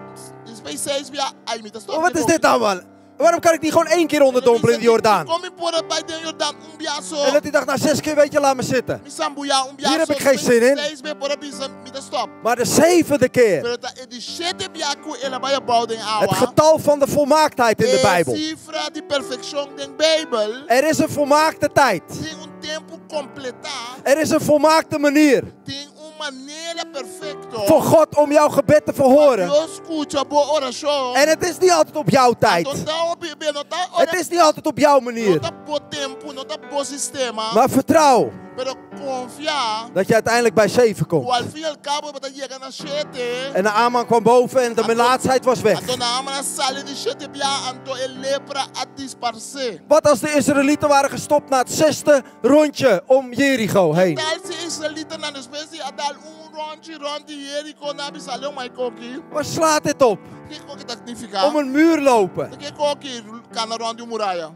despues di 6 bia, ai mi ta stòp. Maar wat is dit nou man? Waarom kan ik niet gewoon 1 keer onderdompelen in de Jordaan? Kon mi por a bai den Jordan un bia so. En dat hij dacht, na 6 keer weet je, laat me zitten. Mi sambuyá un bia Hier heb so. ik geen zin in. 6 bia por a bisa mi ta stòp. Maar de 7e keer, Pero ta e di 7 bia ku el a bai abou den awa. het getal van de volmaaktheid in de E Bijbel. sifra di perfekshon den Bijbel. Er is een volmaakte tijd. Tin un tempu kompletá. Er is een volmaakte manier Tin un manera perfekto. voor God om jouw gebed te verhoren. Dios skucha bo orashon. En het is niet altijd op jouw tijd. No ta no ta Het is niet altijd op jouw manier. No ta bo tempu, no ta bo sistema. Maar vertrouw Pero konfia dat je uiteindelijk bij 7 komt. ku al fin i al kabo bo ta yega na 7. En Naaman kwam boven en de melaatsheid was weg. Anto Naaman a sali di 7 bia, anto e lepra a disparsé. Wat als de Israëlieten waren gestopt na het 6e rondje om Jericho heen? Tal si e israelitanan despues di a dal un rònchi rònt di Jeriko nan a bisa leu ma e kos aki. Waar slaat dit op? Kiko ku ta signifiká? Om een muur lopen. Kiko aki kana rònt di un muraya.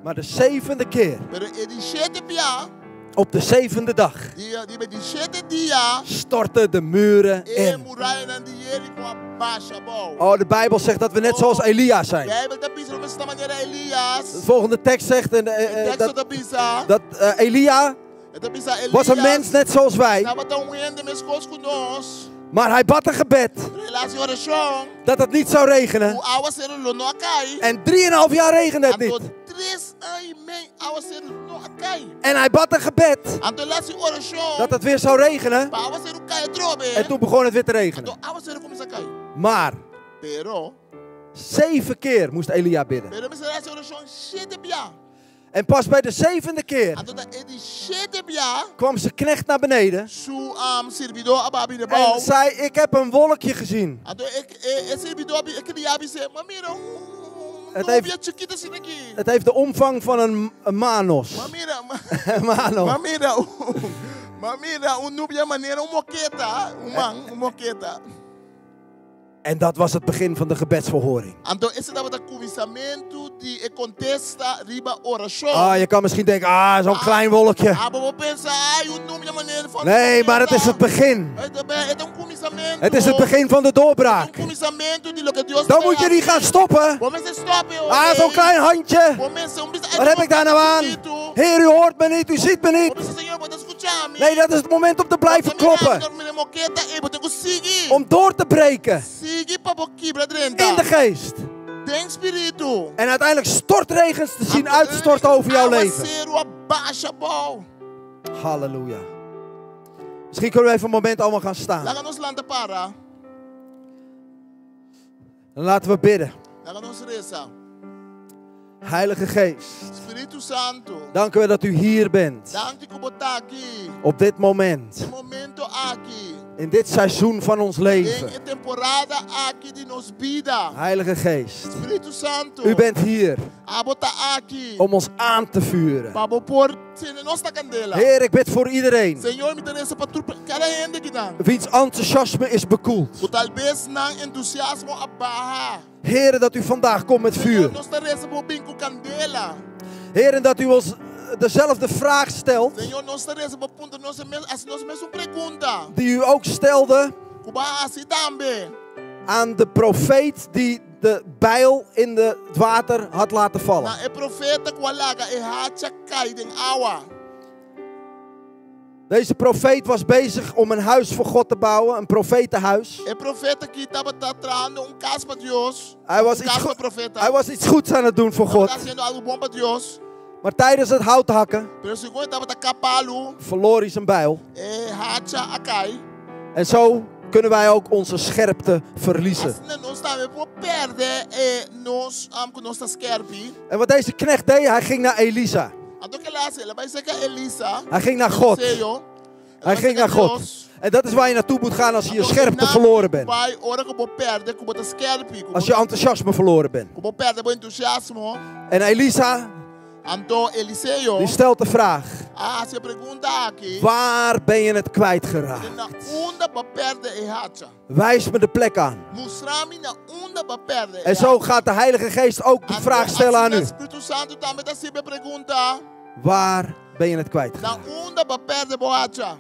Maar de 7e keer, Pero e di 7 bia, op de 7e dag, di di 7 dia, stortten de muren e in. murayanan di Jeriko a basha abou. Oh, de Bijbel zegt dat we net zoals Elia zijn. Bijbel ta bisa nos ta manera Elias. De volgende tekst zegt en, E teksto dat, ta bisa. dat Elia E ta bisa Elias was een mens net zoals wij. Tabata un hende meskos ku nos. Maar hij bad een gebed Pero el a hasi orashon. dat het niet zou regenen. Ku áwaseru lo no a kai. En 3,5 jaar regende het Anto niet. 3 aña i mei áwaseru no a kai. En hij bad een gebed Anto el a hasi orashon. dat het weer zou regenen. Pa áwaseru kai atrobe. En toen begon het weer te regenen. Anto áwaseru a kuminsá kai. Maar Pero, 7 keer moest Elia bidden. pero e mester a hasi orashon 7 bia. En pas bij de 7e keer Anto ta e di 7 bia. kwam zijn knecht naar beneden. Su sirbidó a baha bini abou. En zei, ik heb een wolkje gezien. Anto e e sirbidó e kriá a bis'é, m'a mira un Het nubia heeft, chikitu asina aki. het heeft de omvang van een manos. M'a mira, Een manos. m'a mira, m'a mira un nubia manera un moketa, un man, un moketa. En dat was het begin van de gebedsverhoring. Anto esei tabata kuminsamentu di e kontesta riba orashon. Ah, je kan misschien denken, ah, zo'n klein wolkje. Ah, bo por pensa, ai, un nubia manera van Nee, maar het is het begin. E ta un kuminsamentu. Het is het begin van de doorbraak. Un kuminsamentu di loke Dios Dan moet je niet gaan stoppen. Bo mester stòp, Ah, zo'n klein handje. Wat heb ik daar nou aan? Heer, u hoort me niet, u ziet me niet. Nee, dat is het moment om te blijven kloppen. Om door te breken. Sigui pa bo kibra drenta. In de geest. Den spiritu. En uiteindelijk stortregens te zien uitstorten over jouw leven. Áwaseru a basha abou. Halleluja. Misschien kunnen we even een moment allemaal gaan staan. Laga nos lanta para. En laten we bidden. Laga nos resa. Heilige Geest, Spiritu Santu. dank u wel dat u hier bent. Danki ku bo t'aki. Op dit moment. E momento aki. In dit seizoen van ons leven. Den e temporada aki di nos bida. Heilige Geest, Spiritu Santu. u bent hier Abo ta aki. om ons aan te vuren. Pa bo por sende nos na kandela. Heer, ik bid voor iedereen Señor, mi ta resa pa tur kada hende akinan. wiens enthousiasme is bekoeld. Ku tal bes nan entusiasmo a baha. Heer, dat u vandaag komt met vuur. Nos ta resa pa bo bin ku kandela. Heer, en dat u ons dezelfde vraag stelt Señor, nos ta resa pa puntra nos mes, hasi nos mesun pregunta. die u ook stelde Ku bo a hasi tambe. aan de profeet die de bijl in de, het water had laten vallen. Na e profeta ku a laga e hacha kai den awa. Deze profeet was bezig om een huis voor God te bouwen, een profetenhuis. E profeta aki tabata trahando un kas pa Dios. Hij was, Un iets kas pa goed, profeta. hij was iets goeds aan het doen voor Tabata God. hasiendo algu bon pa Dios. Maar tijdens het hout hakken Pero segun e tabata kap palu, verloor hij zijn bijl. e hacha a kai. En zo kunnen wij ook onze scherpte verliezen. Asina nos tambe por pèrdè e nos ku nos ta skèrpi. En wat deze knecht deed, hij ging naar Elisa. Anto kiko el a hasi, el a bai serka Elisa. Hij ging naar God. Eliseo. Hij ging naar God. En dat is waar je naartoe moet gaan als je je scherpte verloren bent. Bai ora ku bo pèrdè, ku bo ta skèrpi, Als je enthousiasme verloren bent. ku bo pèrdè bo entusiasmo. En Elisa, Anto Eliseo die stelt de vraag. a hasi e pregunta aki. Waar ben je het kwijtgeraakt? Na unda b'a pèrdè e hacha. Wijs me de plek aan. Mustra mi na unda b'a pèrdè. En zo gaat de Heilige Geest ook de vraag stellen aan u. Spiritu Santu tambe ta hasi e pregunta. Waar ben je het Na kwijtgeraakt? unda b'a pèrdè bo hacha.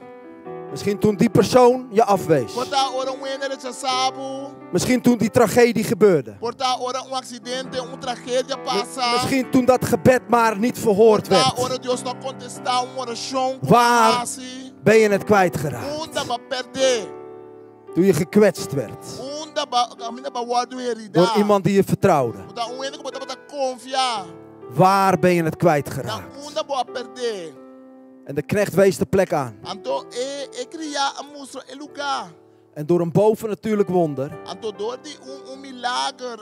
Misschien toen die persoon je afwees. Por ta ora un hende rechasá bo. Misschien toen die tragedie gebeurde. Por ta ora un aksidente, un tragedia pasa. Misschien toen dat gebed maar niet verhoord Por ta ora werd. Dios no a kontestá un orashon. Waar Hasi. ben je het kwijtgeraakt? Unda b'a pèrdè. Toen je gekwetst werd. Unda b'a kaminda b'a wòrdu heridá. Door iemand die je vertrouwde. Por ta un hende ku bo tabata konfia. Waar ben je het Na kwijtgeraakt? unda bo a pèrdè. En de knecht wees de plek aan. Anto e e kriá a mustra e lugá. En door een bovennatuurlijk wonder Anto dor di un milager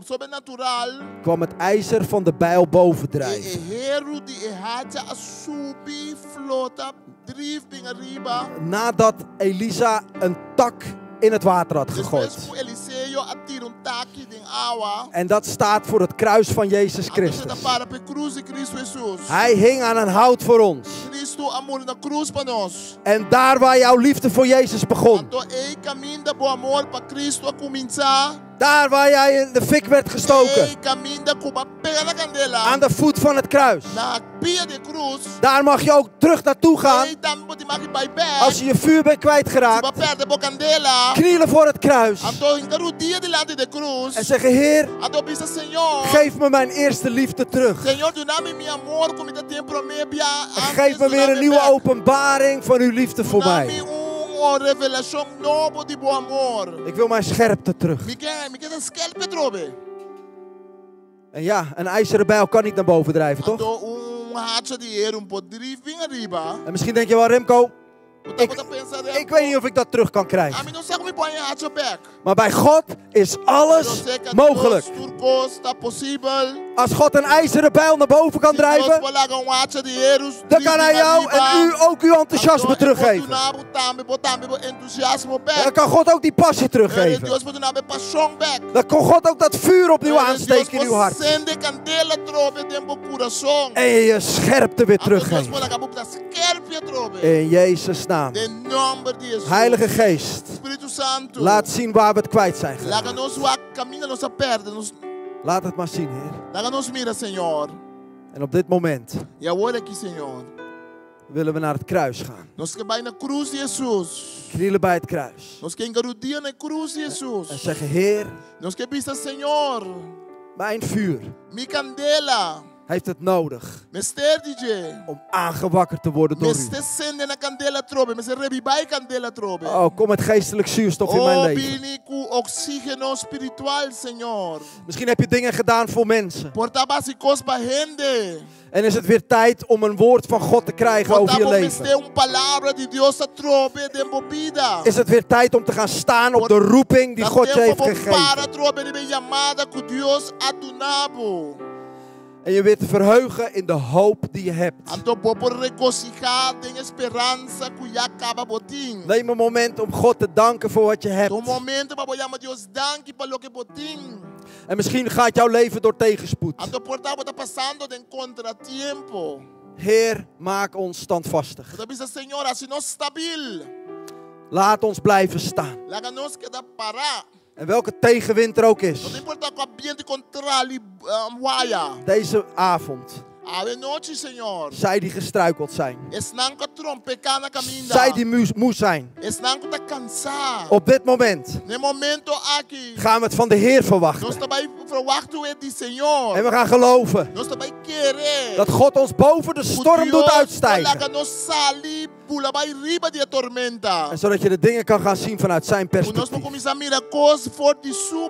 sobrenatural. kwam het ijzer van de bijl E bovendrijven. e heru di e hacha a subi flota drif bin ariba. Nadat Elisa een tak in het water had Despues gegooid. ku Eliseo a tira un taki den awa. En dat staat voor het kruis van Jezus Anto esei ta Christus. para pa e krus di Kristu Hesus. Hij hing aan een hout voor ons. Kristu a muri na krus pa nos. En daar waar jouw liefde voor Jezus begon. Anto ei kaminda bo amor pa Kristu a kuminsá. Daar waar jij in de fik werd gestoken. Ei kaminda ku b'a pega na kandela. Aan de voet van het kruis. Na pia di krus. Daar mag je ook terug naartoe gaan. Ei tambe bo tin mag di bai bèk. Als je je vuur bent Si b'a kwijtgeraakt. pèrdè bo kandela. Knielen voor het kruis. Anto hinka rudia dilanti di krus. En zeggen, Heer, Anto bisa Señor. geef me mijn eerste liefde terug. Señor, duna mi mi amor ku mi tabatin promé bia. En geef me weer een nieuwe openbaring van uw liefde voor Duna mi mij. un revelashon nobo di bo amor. Ik wil mijn scherpte terug. Mi ke mi ke ta skèrpi atrobe. En ja, een ijzeren bijl kan niet naar boven drijven, toch? Anto un hacha di heru n' por drif bin ariba. En misschien denk je wel, Remco, Ik, pensa, ik weet niet of ik dat terug kan krijgen. Ami no sa ku mi por haña e hacha bèk. Maar bij God is alles mogelijk. Tur kos ta posibel. Als God een ijzeren bijl naar boven kan drijven, dan kan hij jou en u ook uw enthousiasme teruggeven. Dan kan God ook die passie teruggeven. Dan kan God ook dat vuur opnieuw aansteken in uw hart. En je je scherpte weer teruggeven. In Jezus' naam. Heilige Geest, laat zien waar we het kwijt zijn geraakt. Laat het maar zien, Heer. Laga nos mira, Señor. En op dit moment I awor aki, Señor. willen we naar het kruis gaan. Nos ke bai na krus di Hesus. Knielen bij het kruis. Nos ke hinka rudia na krus di En Hesus. zeggen, Heer, Nos ke bisa, Señor, mijn vuur mi kandela. heeft het nodig Mester di dje. om aangewakkerd te worden door u. Mester sende na kandela atrobe. Mester rebibá e kandela atrobe. Oh, kom met geestelijk zuurstof in mijn Oh, leven. bini ku oksígeno spiritual, Señor. Misschien heb je dingen gedaan voor mensen. Por ta b'a hasi kos pa hende. En is het weer tijd om een woord van God te krijgen over je Por ta leven. mester un palabra di Dios atrobe den bo bida. Is het weer tijd om te gaan staan op de roeping die God je heeft gegeven. Para atrobe riba e yamada ku Dios a duna bo. En je weer te verheugen in de hoop die je hebt. Anto bo por regosihá den e speransa ku ya kaba bo tin. Neem een moment om God te danken voor wat je Un hebt. momento pa bo yama Dios danki pa loke bo tin. En misschien gaat jouw leven door tegenspoed. Anto por ta bo ta pasando den kontratiempo. Heer, maak ons standvastig. Bo ta bisa Señor, hasi nos stabil. Laat ons blijven staan. Laga nos keda para. En welke tegenwind er ook No is. ta importá kua bientu kontrali waya. Deze avond Awe nochi, Señor. Zij die gestruikeld zijn. Esnan ku a trompeká na kaminda. Zij die moe, moe zijn. Esnan ku ta kansá. Op dit moment Na e momento aki. gaan we het van de Heer Nos verwachten. ta bai verwacht e di Señor. En we gaan geloven Nos ta bai kere. dat God ons boven de Ku storm Dios doet Laga uitstijgen. nos sali bula bai riba di e tormenta. En zodat je de dingen kan gaan zien vanuit zijn Ku nos por perspectief. kuminsá mira kos for di su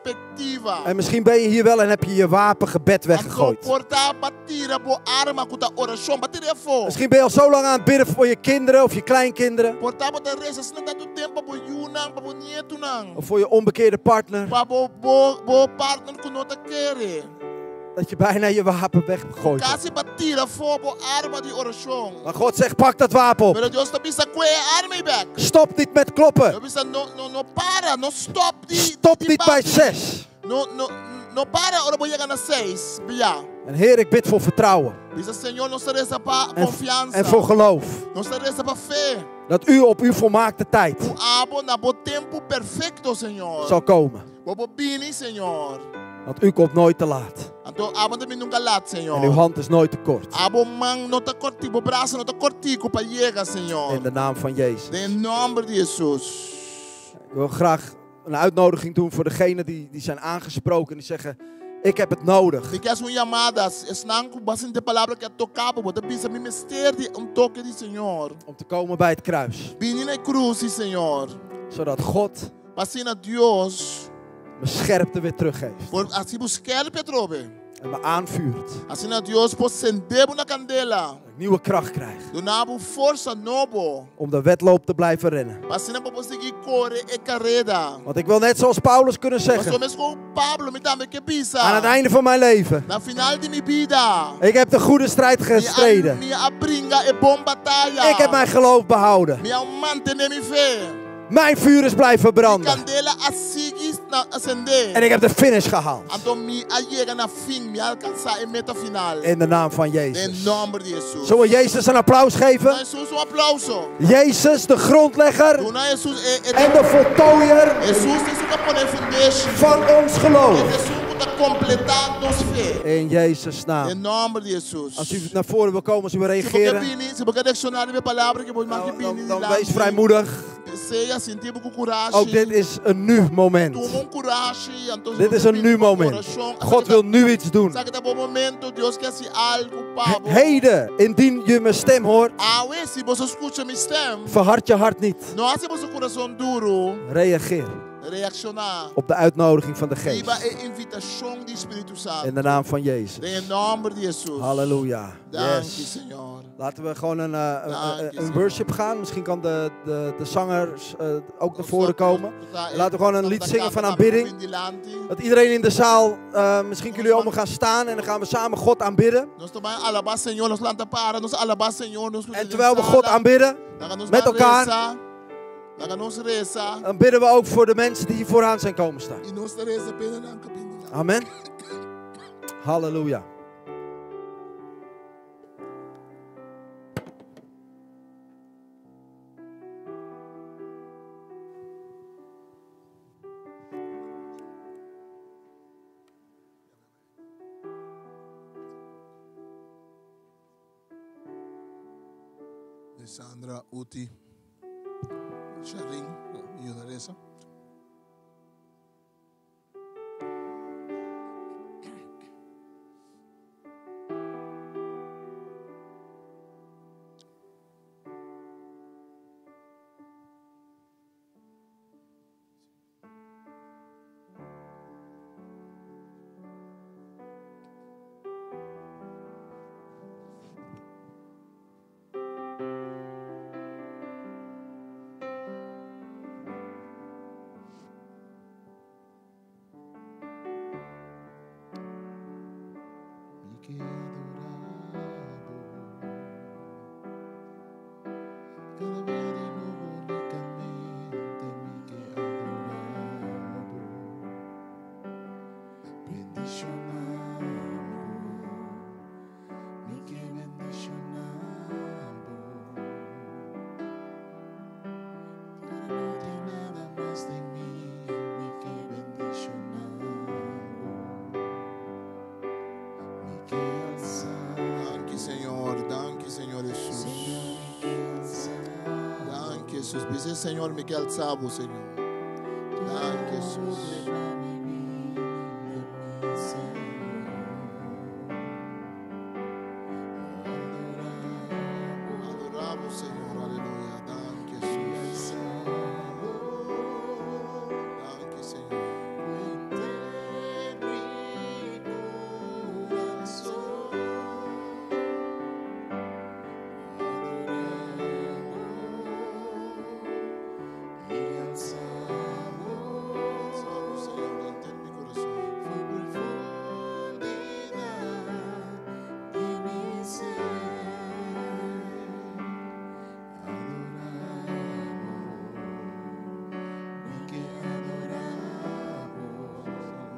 perspektiva. En misschien ben je hier wel en heb je je wapengebed Anto weggegooid. por ta b'a tira bo arma ku ta orashon, b'a tir'é afó. Misschien ben je al zo lang aan het bidden voor je kinderen of je kleinkinderen. Por ta bo ta resa asina tantu tempu pa bo yunan, pa bo nietunan. Of voor je onbekeerde partner. Pa bo bo bo partner ku no ta kere. Dat je bijna je wapen weggooit. Kasi b'a tira afó bo arma di orashon. Maar God zegt, pak dat wapen op. Pero Dios ta bisa kue e arma ei bèk. Stop niet met kloppen. Dios bisa no no no para, no stòp di Stop di niet bij bati. zes. No no no para ora bo yega na seis bia. En Heer, ik bid voor vertrouwen. Bisa Señor, nos ta resa pa En, konfiansa. en voor geloof. Nos ta resa pa fe. Dat u op uw volmaakte tijd Ku abo na bo tempu perfekto, Señor. zal komen. Bo por bini, Señor. Want u komt nooit te laat. Anto abo no ta bini nunka lat, En uw Señor. hand is nooit te kort. Abo man no ta kòrtiku, bo brasa no ta kòrtiku pa yega, Señor. In de naam van Jezus. Den nòmber di Hesus. Ik wil graag een uitnodiging doen voor degenen die, die zijn aangesproken. En die zeggen, ik heb het nodig. Mi ke hasi un yamada, esnan ku bo a sinti e palabra ku a toka bo, bo ta bisa mi mester di un toke di Señor. Om te komen bij het kruis. Bini na e krus di Señor. Zodat God Pa asina Dios mijn scherpte weer teruggeeft. por hasi bo skèrpi atrobe. En me aanvuurt. Asina Dios por sende bo na kandela. Dat ik nieuwe kracht krijg. Duna bo forsa nobo. Om de wedloop te blijven rennen. Pa asina bo por sigui kore e kareda. Want ik wil net zoals Paulus kunnen Pasobra zeggen. meskos Pablo, mi tambe ke bisa. Aan het einde van mijn leven. Na final di mi bida. Ik heb de goede strijd Mi a, gestreden. mi a bringa e bon bataya. Ik heb mijn geloof behouden. Mi a mantené mi fe. Mijn vuur is blijven Mi branden. kandela a sigui na sende. En ik heb de finish gehaald. Anto mi a yega na fin, mi a alkansá e meta final. In de naam van Den Jezus. nòmber di Hesus. Zullen we Jezus een applaus Duna geven? Hesus un aplouso. Jezus, de grondlegger Duna Hesus e, e, en de voltooier Hesus ta esun ku a pone fundeshi. van ons geloof. E ta esun ku ta kompletá nos fe. In Jezus' Den naam. nòmber di Hesus. Als u naar voren wil komen, als u wil Si bo ke reageren, bini, si bo ke reakshoná riba e palabra ku bo mag dan, bini dan, dan wees vrijmoedig. Sea sinti bo ku kurashi. Ook dit is een nu moment. Tuma un kurashi. Anto Dit is een nu moment. God wil nu iets doen. Esaki ta bo momento, Dios ke hasi algu pa bo. Heden, indien je mijn stem hoort, Awe, si bo skucha mi stèm. verhard je hart niet. No hasi bo kurason duru. Reageer Reakshoná. op de uitnodiging van de Riba Geest. e invitashon di Spiritu Santu. In de naam van Jezus. Den nòmber di Hesus. Halleluja. Danki, Yes. Señor. Laten we gewoon een, eh, een, Dank je, een Señor. worship gaan. Misschien kan de, de, de zangers eh, ook naar voren komen. Laten we gewoon een lied zingen van aanbidding. Dat iedereen in de zaal, eh, misschien kunnen jullie allemaal gaan staan en dan gaan we samen God aanbidden. Nos ta bai alabá Señor, nos lanta para, nos alabá Señor. Nos En terwijl we God aanbidden, met elkaar. Laga nos resa. dan bidden we ook voor de mensen die hier vooraan zijn komen staan. I nos ta resa pa nan ku a bini. Amen. Halleluja. Sandra, Uti, Sharin, yuda resa. Señor. Danki, Señor Jesus. Danki, Jesus. Bisa Señor, mi ke alsa bo, Señor. Danki, Jesus. Adoramos, Señor. Aleluya. Danki, Jesus. Danki, Señor. Alzamos, Señor, dentro de mi corazón.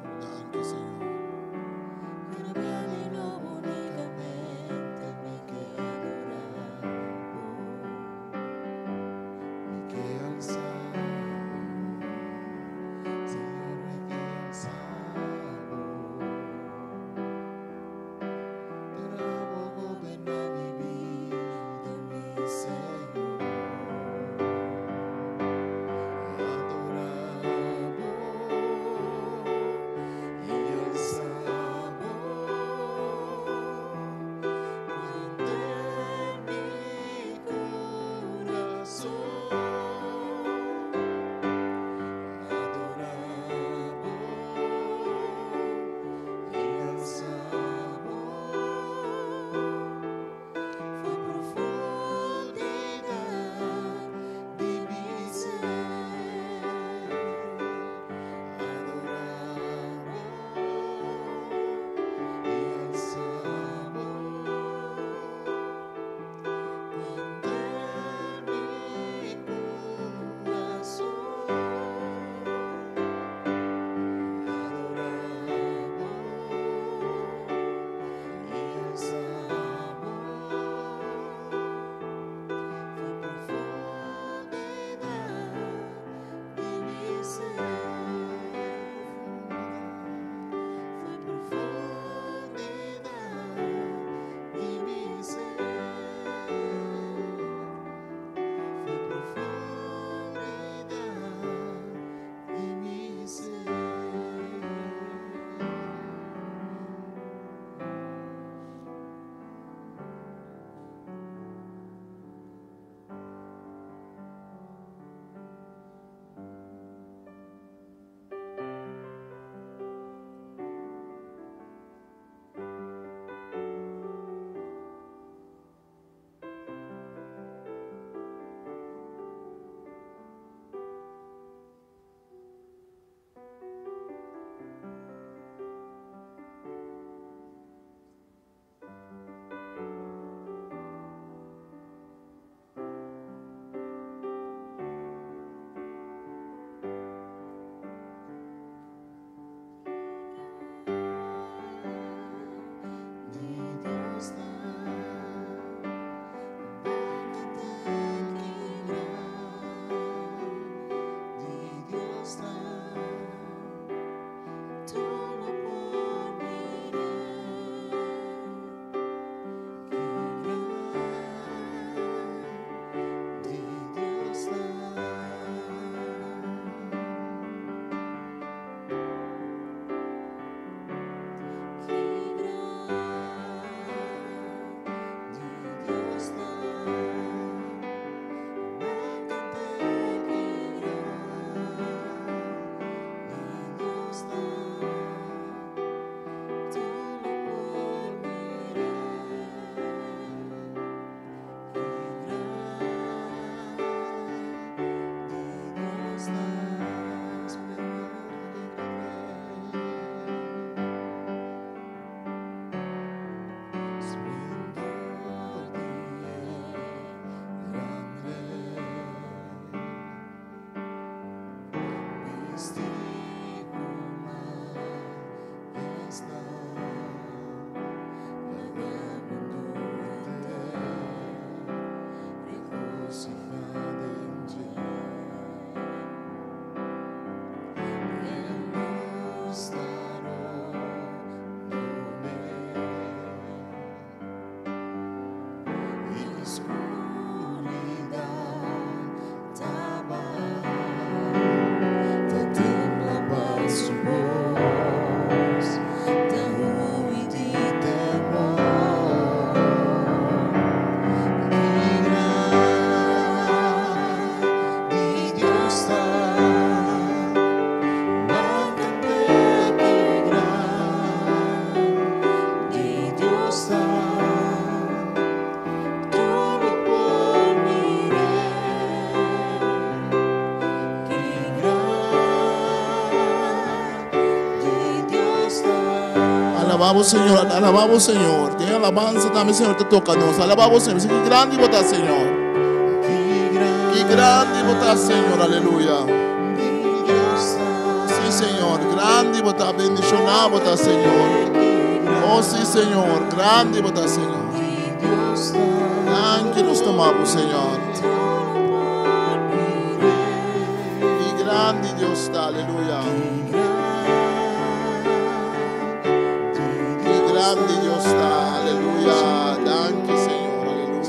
Danki, Señor. Alabá bo Señor, alabá bo Señor. Den alabansa tambe Señor ta toca nos. Alabá bo Señor. Ki grandi bo ta, Señor. Ki grandi bo ta, Señor. Aleluya. Sí, Señor. Grandi bo ta. Bendicioná bo ta, Señor. Oh, sí, Señor. Grandi bo ta, Señor. Danki nos ta amabo, Señor. Ki grandi Dios ta, aleluya. Ki grandi Dios ta, aleluya. Danki, Señor, aleluya.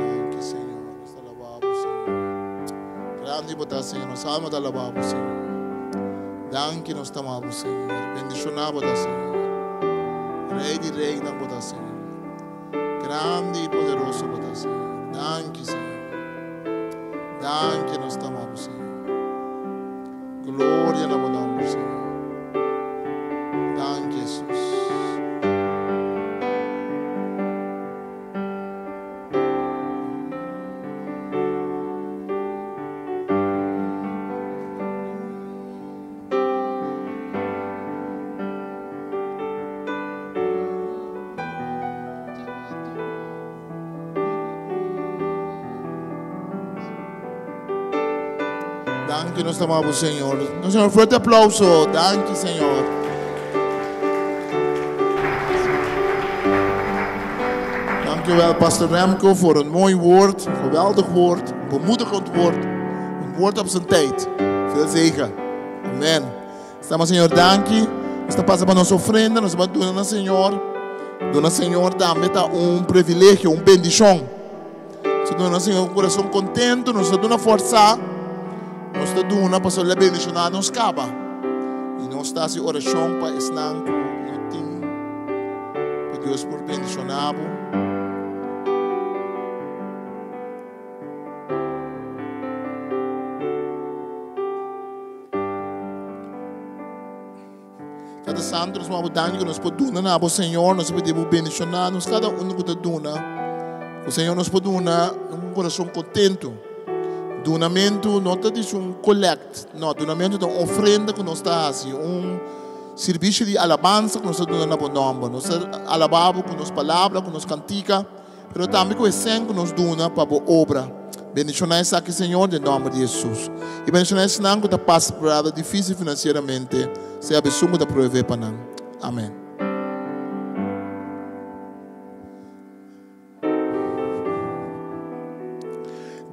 Danki, Señor. Nos ta alabá Bo, Señor. Grandi Bo ta, Señor. Nos alma ta alabá Bo, Señor. Danki nos ta ama Bo, Señor. Bendishoná Bo ta, Señor. Rey di reynan Bo ta, Señor. Grandi i poderoso Bo ta, Señor. Danki, Señor. Danki nos ta ama Bo, Señor. Gloria na Bo nomber, Señor. Danki, Jesus. Danki nos ta amabo Señor. Nos Señor fuerte aplauso. Danki Señor. Dankjewel Pastor Remco voor een mooi woord, een geweldig woord, een bemoedigend woord, een woord op zijn tijd. Veel zegen. Amen. Estamos Señor danki. Nos ta pasa pa nos ofrenda, nos ta duna na Señor. Duna Señor tambe ta un privilegio, un bendicion. Nos ta duna na Señor un corazón contento, nos ta duna forza. Nos ta duna pasobra el a bendiciona nos caba. Y nos ta haci oracion pa esnan cu no tin, pa Dios por bendiciona bo. Tata Santo, nos mabo danki ku nos por duna na bo, Señor. Nos pidi bo bendiciona nos cada uno ku ta duna. Ku Señor nos por duna un corazón contento. Dunamento no ta dice un collect, no, dunamento ta un ofrenda ku nos ta hasi, un servicio di alabanza ku nos ta duna na bo nomber. Nos ta alaba bo ku nos palabra, ku nos cantica. Pero tambe ku e sèn ku nos duna pa bo obra. Bendishoná esaki, Señor, den nòmber di Hesus. I bendishoná esnan ku ta pasa prueba difísil finansieramente, sea bo esun ku ta proveé pa nan. Amèn.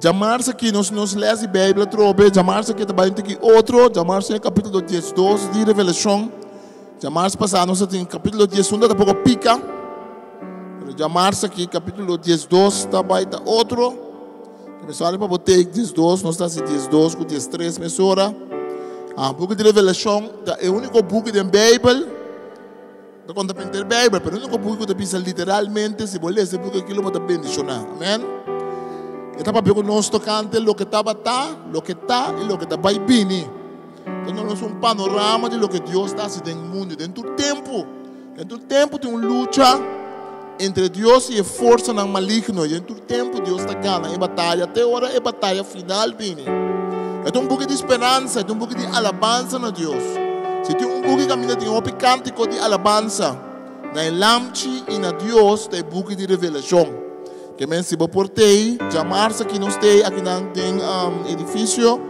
Djamars aki nos nos lès di Beibel atrobe. Djamars aki ta bai un tiki otro. Djamars tin e kapítulo diesdos di Revelashon. Djamars pasá nos a tin kapítulo diesun ta poko pika. Pero djamars aki capítulo 12 ta bai ta otro. Que me sale pa bo take 12, nos ta hasi 12 ku 13 mesora. Ah, buki di Revelacion ta e único buki den Bijbel. Ta konta pa henter Bijbel, pero e único buki ku ta bisa literalmente si bo lesa e buki aki lo bo ta bendiciona. Amen. E ta papia ku nos tokante loke tabata, loke ta i loke ta bai bini. Ta duna nos un panorama di loke Dios ta hasi den mundu. Den tur tempu, den tur tempu tin un lucha entre Dios i e forsanan maligno. I den tur tempu Dios ta gana e bataya te ora e bataya final bini. E ta un buki di speransa, e ta un buki di alabansa na Dios. Si tin un buki kaminda tin hopi kantiko di alabansa na e Lamchi i na Dios ta e buki di Revelashon. Ke men si bo por tei, djamars aki nos tei akinan den edifisio,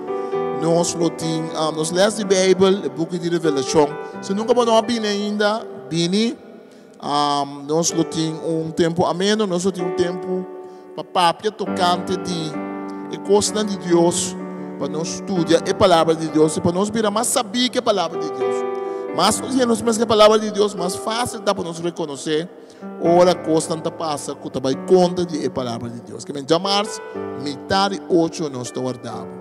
nos lo tin nos les di Beibel, e buki di Revelashon. Si nunka bo no a bini ainda, bini. Nos lo tin un tempu ameno, nos lo tin un tempu pa papia tokante di e kosnan di Dios, pa nos studia e Palabra di Dios i pa nos bira mas sabí ku e Palabra di Dios. Mas nos yena nos mes ku e Palabra di Dios, mas fásil ta pa nos rekonosé ora kosnan ta pasa ku ta bai kontra di e Palabra di Dios. Ke men djamars, mitar di ocho nos ta warda bo.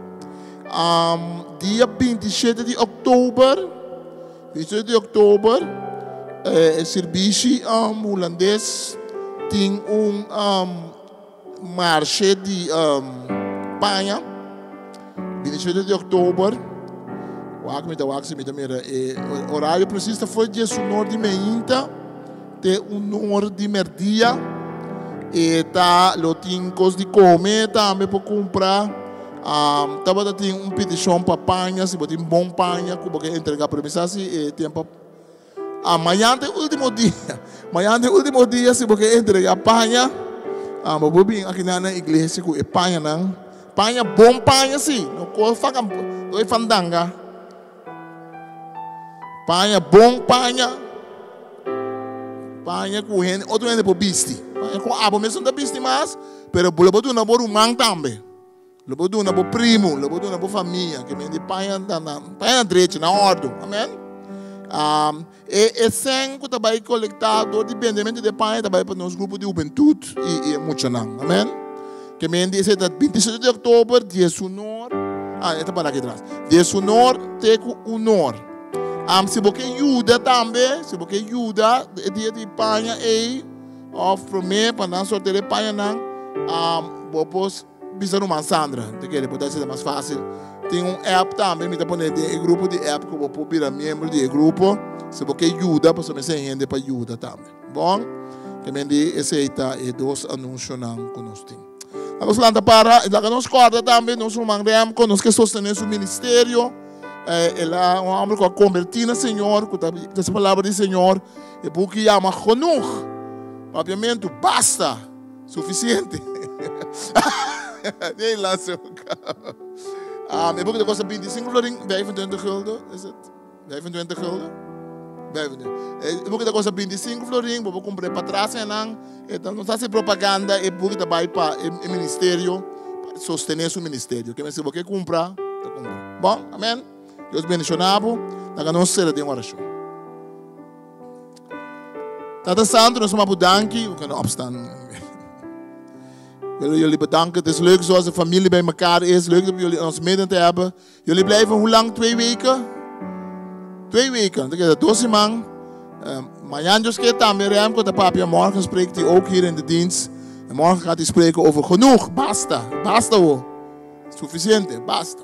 Dia 27 di òktober, 27 di òktober, e sirbishi hulandes tin un marshe di paña. 27 di òktober, wak mi ta wak si mi ta mira e orario presis ta for di diesunor di meinta te unor di merdia. E ta lo tin kos di kome tambe por kumpra. Tabata tin un petishon pa paña, si bo tin bon paña ku bo ke entrega, pero mi sa si e tempo a mañan ta e ultimo dia. Mañan ta e ultimo dia si bo ke entrega paña, bo por bin aki nan na iglesia ku e pañanan. Paña, bon paña si, no kos faka, no e fandanga. Paña, bon paña. Paña ku hende, otro hende por bisti. Paña ku abo mes no ta bisti mas, pero bo lo por duna bo ruman tambe. Lo bo duna bo primo, lo bo duna bo famia, ke men di paña na na paña na drechi, na ordu. Amen. Um, e e sen ku ta bai kolektá dor di bendemento di paña ta bai pa nos grupo di hubentut i i e muchanan. Amen. Ke men di esei ta 27 di oktober, diesunor, ah, e ta para aki tras. Diesunor te ku unor. Um, si bo ke yuda tambe, si bo ke yuda e dia di paña ei, òf promé pa nan sorteá e pañanan, um, bo por Bisa ruman Sandra, te kere por ta esei ta mas fácil. Tin un app tambe, mi ta pone den e grupo di app ku bo por bira miembro di e grupo. Si bo ke yuda, pasobra mester hende pa yuda tambe. Bon, ke men di esei ta e dos anunsionan ku nos tin. Laga nos lanta para, i laga nos kòrda tambe nos ruman Remco, nos ke sostené su ministerio. El a un hòmber ku a kombertí na Señor, ku ta trese palabra di Señor. E buki yama Genoeg, papiamentu, basta. Suficiente. Nederlands ook. Um, e boek dat kost 25 florin, 25 gulden, is het? 25 gulden? 25. E boek dat kost 25 florin, bo compra pa atrás en dan, e dan nos hace propaganda, e boek dat bai pa e, e ministerio, sostener su ministerio. Que me se bo que compra, ta compra. Bon, amen. Dios bendicionabo. Laga nos cera den oración. Tata Santo, nos maar danki. We kunnen opstaan. We willen jullie bedanken. Het is leuk zoals de familie bij elkaar is. Leuk dat jullie ons midden te hebben. Jullie blijven hoe lang? Twee weken? Twee weken. Dat is dos man. Mañana Dios quiere también Remco de papi. Morgen spreekt hij ook hier in de dienst. En morgen gaat hij spreken over genoeg. Basta. Basta hoor. Suficiente. Basta.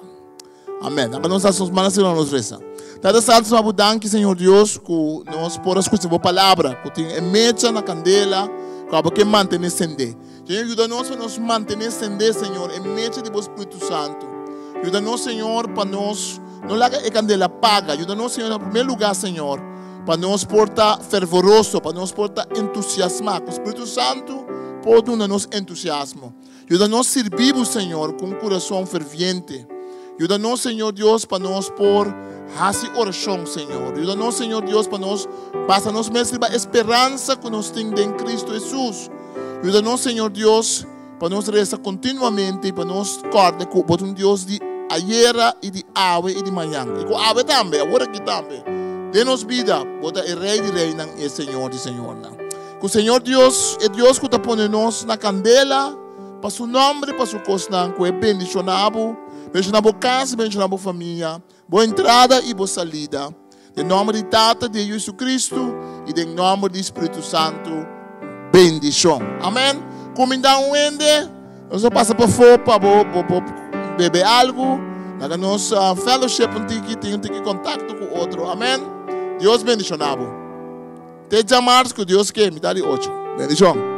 Amen. Laga nos hasi nos man asina nos resa. Tata Santo, nos bo danki, Señor Dios, ku nos por a skucha bo palabra, ku tin e mecha na kandela, ku abo ke mantené sendé. Señor, yuda nos pa nos mantené sendé, Señor, e mecha di bo Spiritu Santo. Yuda nos, Señor, pa nos no laga e kandela paga. Yuda nos, Señor, na primer lugá, Señor, pa nos por ta fervoroso, pa nos por ta entusiasmá, ku Spiritu Santo por duna nos entusiasmo. Yuda nos sirbi bo, Señor, ku un kurason ferviente. Yuda nos, Señor Dios, pa nos por hasi orashon, Señor. Yuda nos, Señor Dios, pa nos basa nos mes riba e speransa ku nos tin den Kristu Hesus. Yuda nos, Señor Dios, pa nos resa kontinuamente i pa nos kòrda ku bo ta un Dios di ayera i di awe i di mañan. I ku awe tambe, awor aki tambe, den nos bida, bo ta e Rei di reinan i e Señor di señornan. Ku Señor Dios, e Dios ku ta pone nos na kandela pa su nòmber i pa su kosnan, ku e bendishoná bo, bendishoná bo kas, bendishoná bo famia, bo entrada i bo salida. Den nòmber di Tata, di e Yu Jesucristo i den nòmber di Spiritu Santu, bendishon. Amen. Kumindá un hende. Nos a pasa pafó pa bo bo bo bebe algu. Laga nos fellowship un tiki, tin un tiki kontakto ku otro. Amen. Dios bendishoná bo. Te djamars ku Dios ke, mitad di ocho. Bendishon.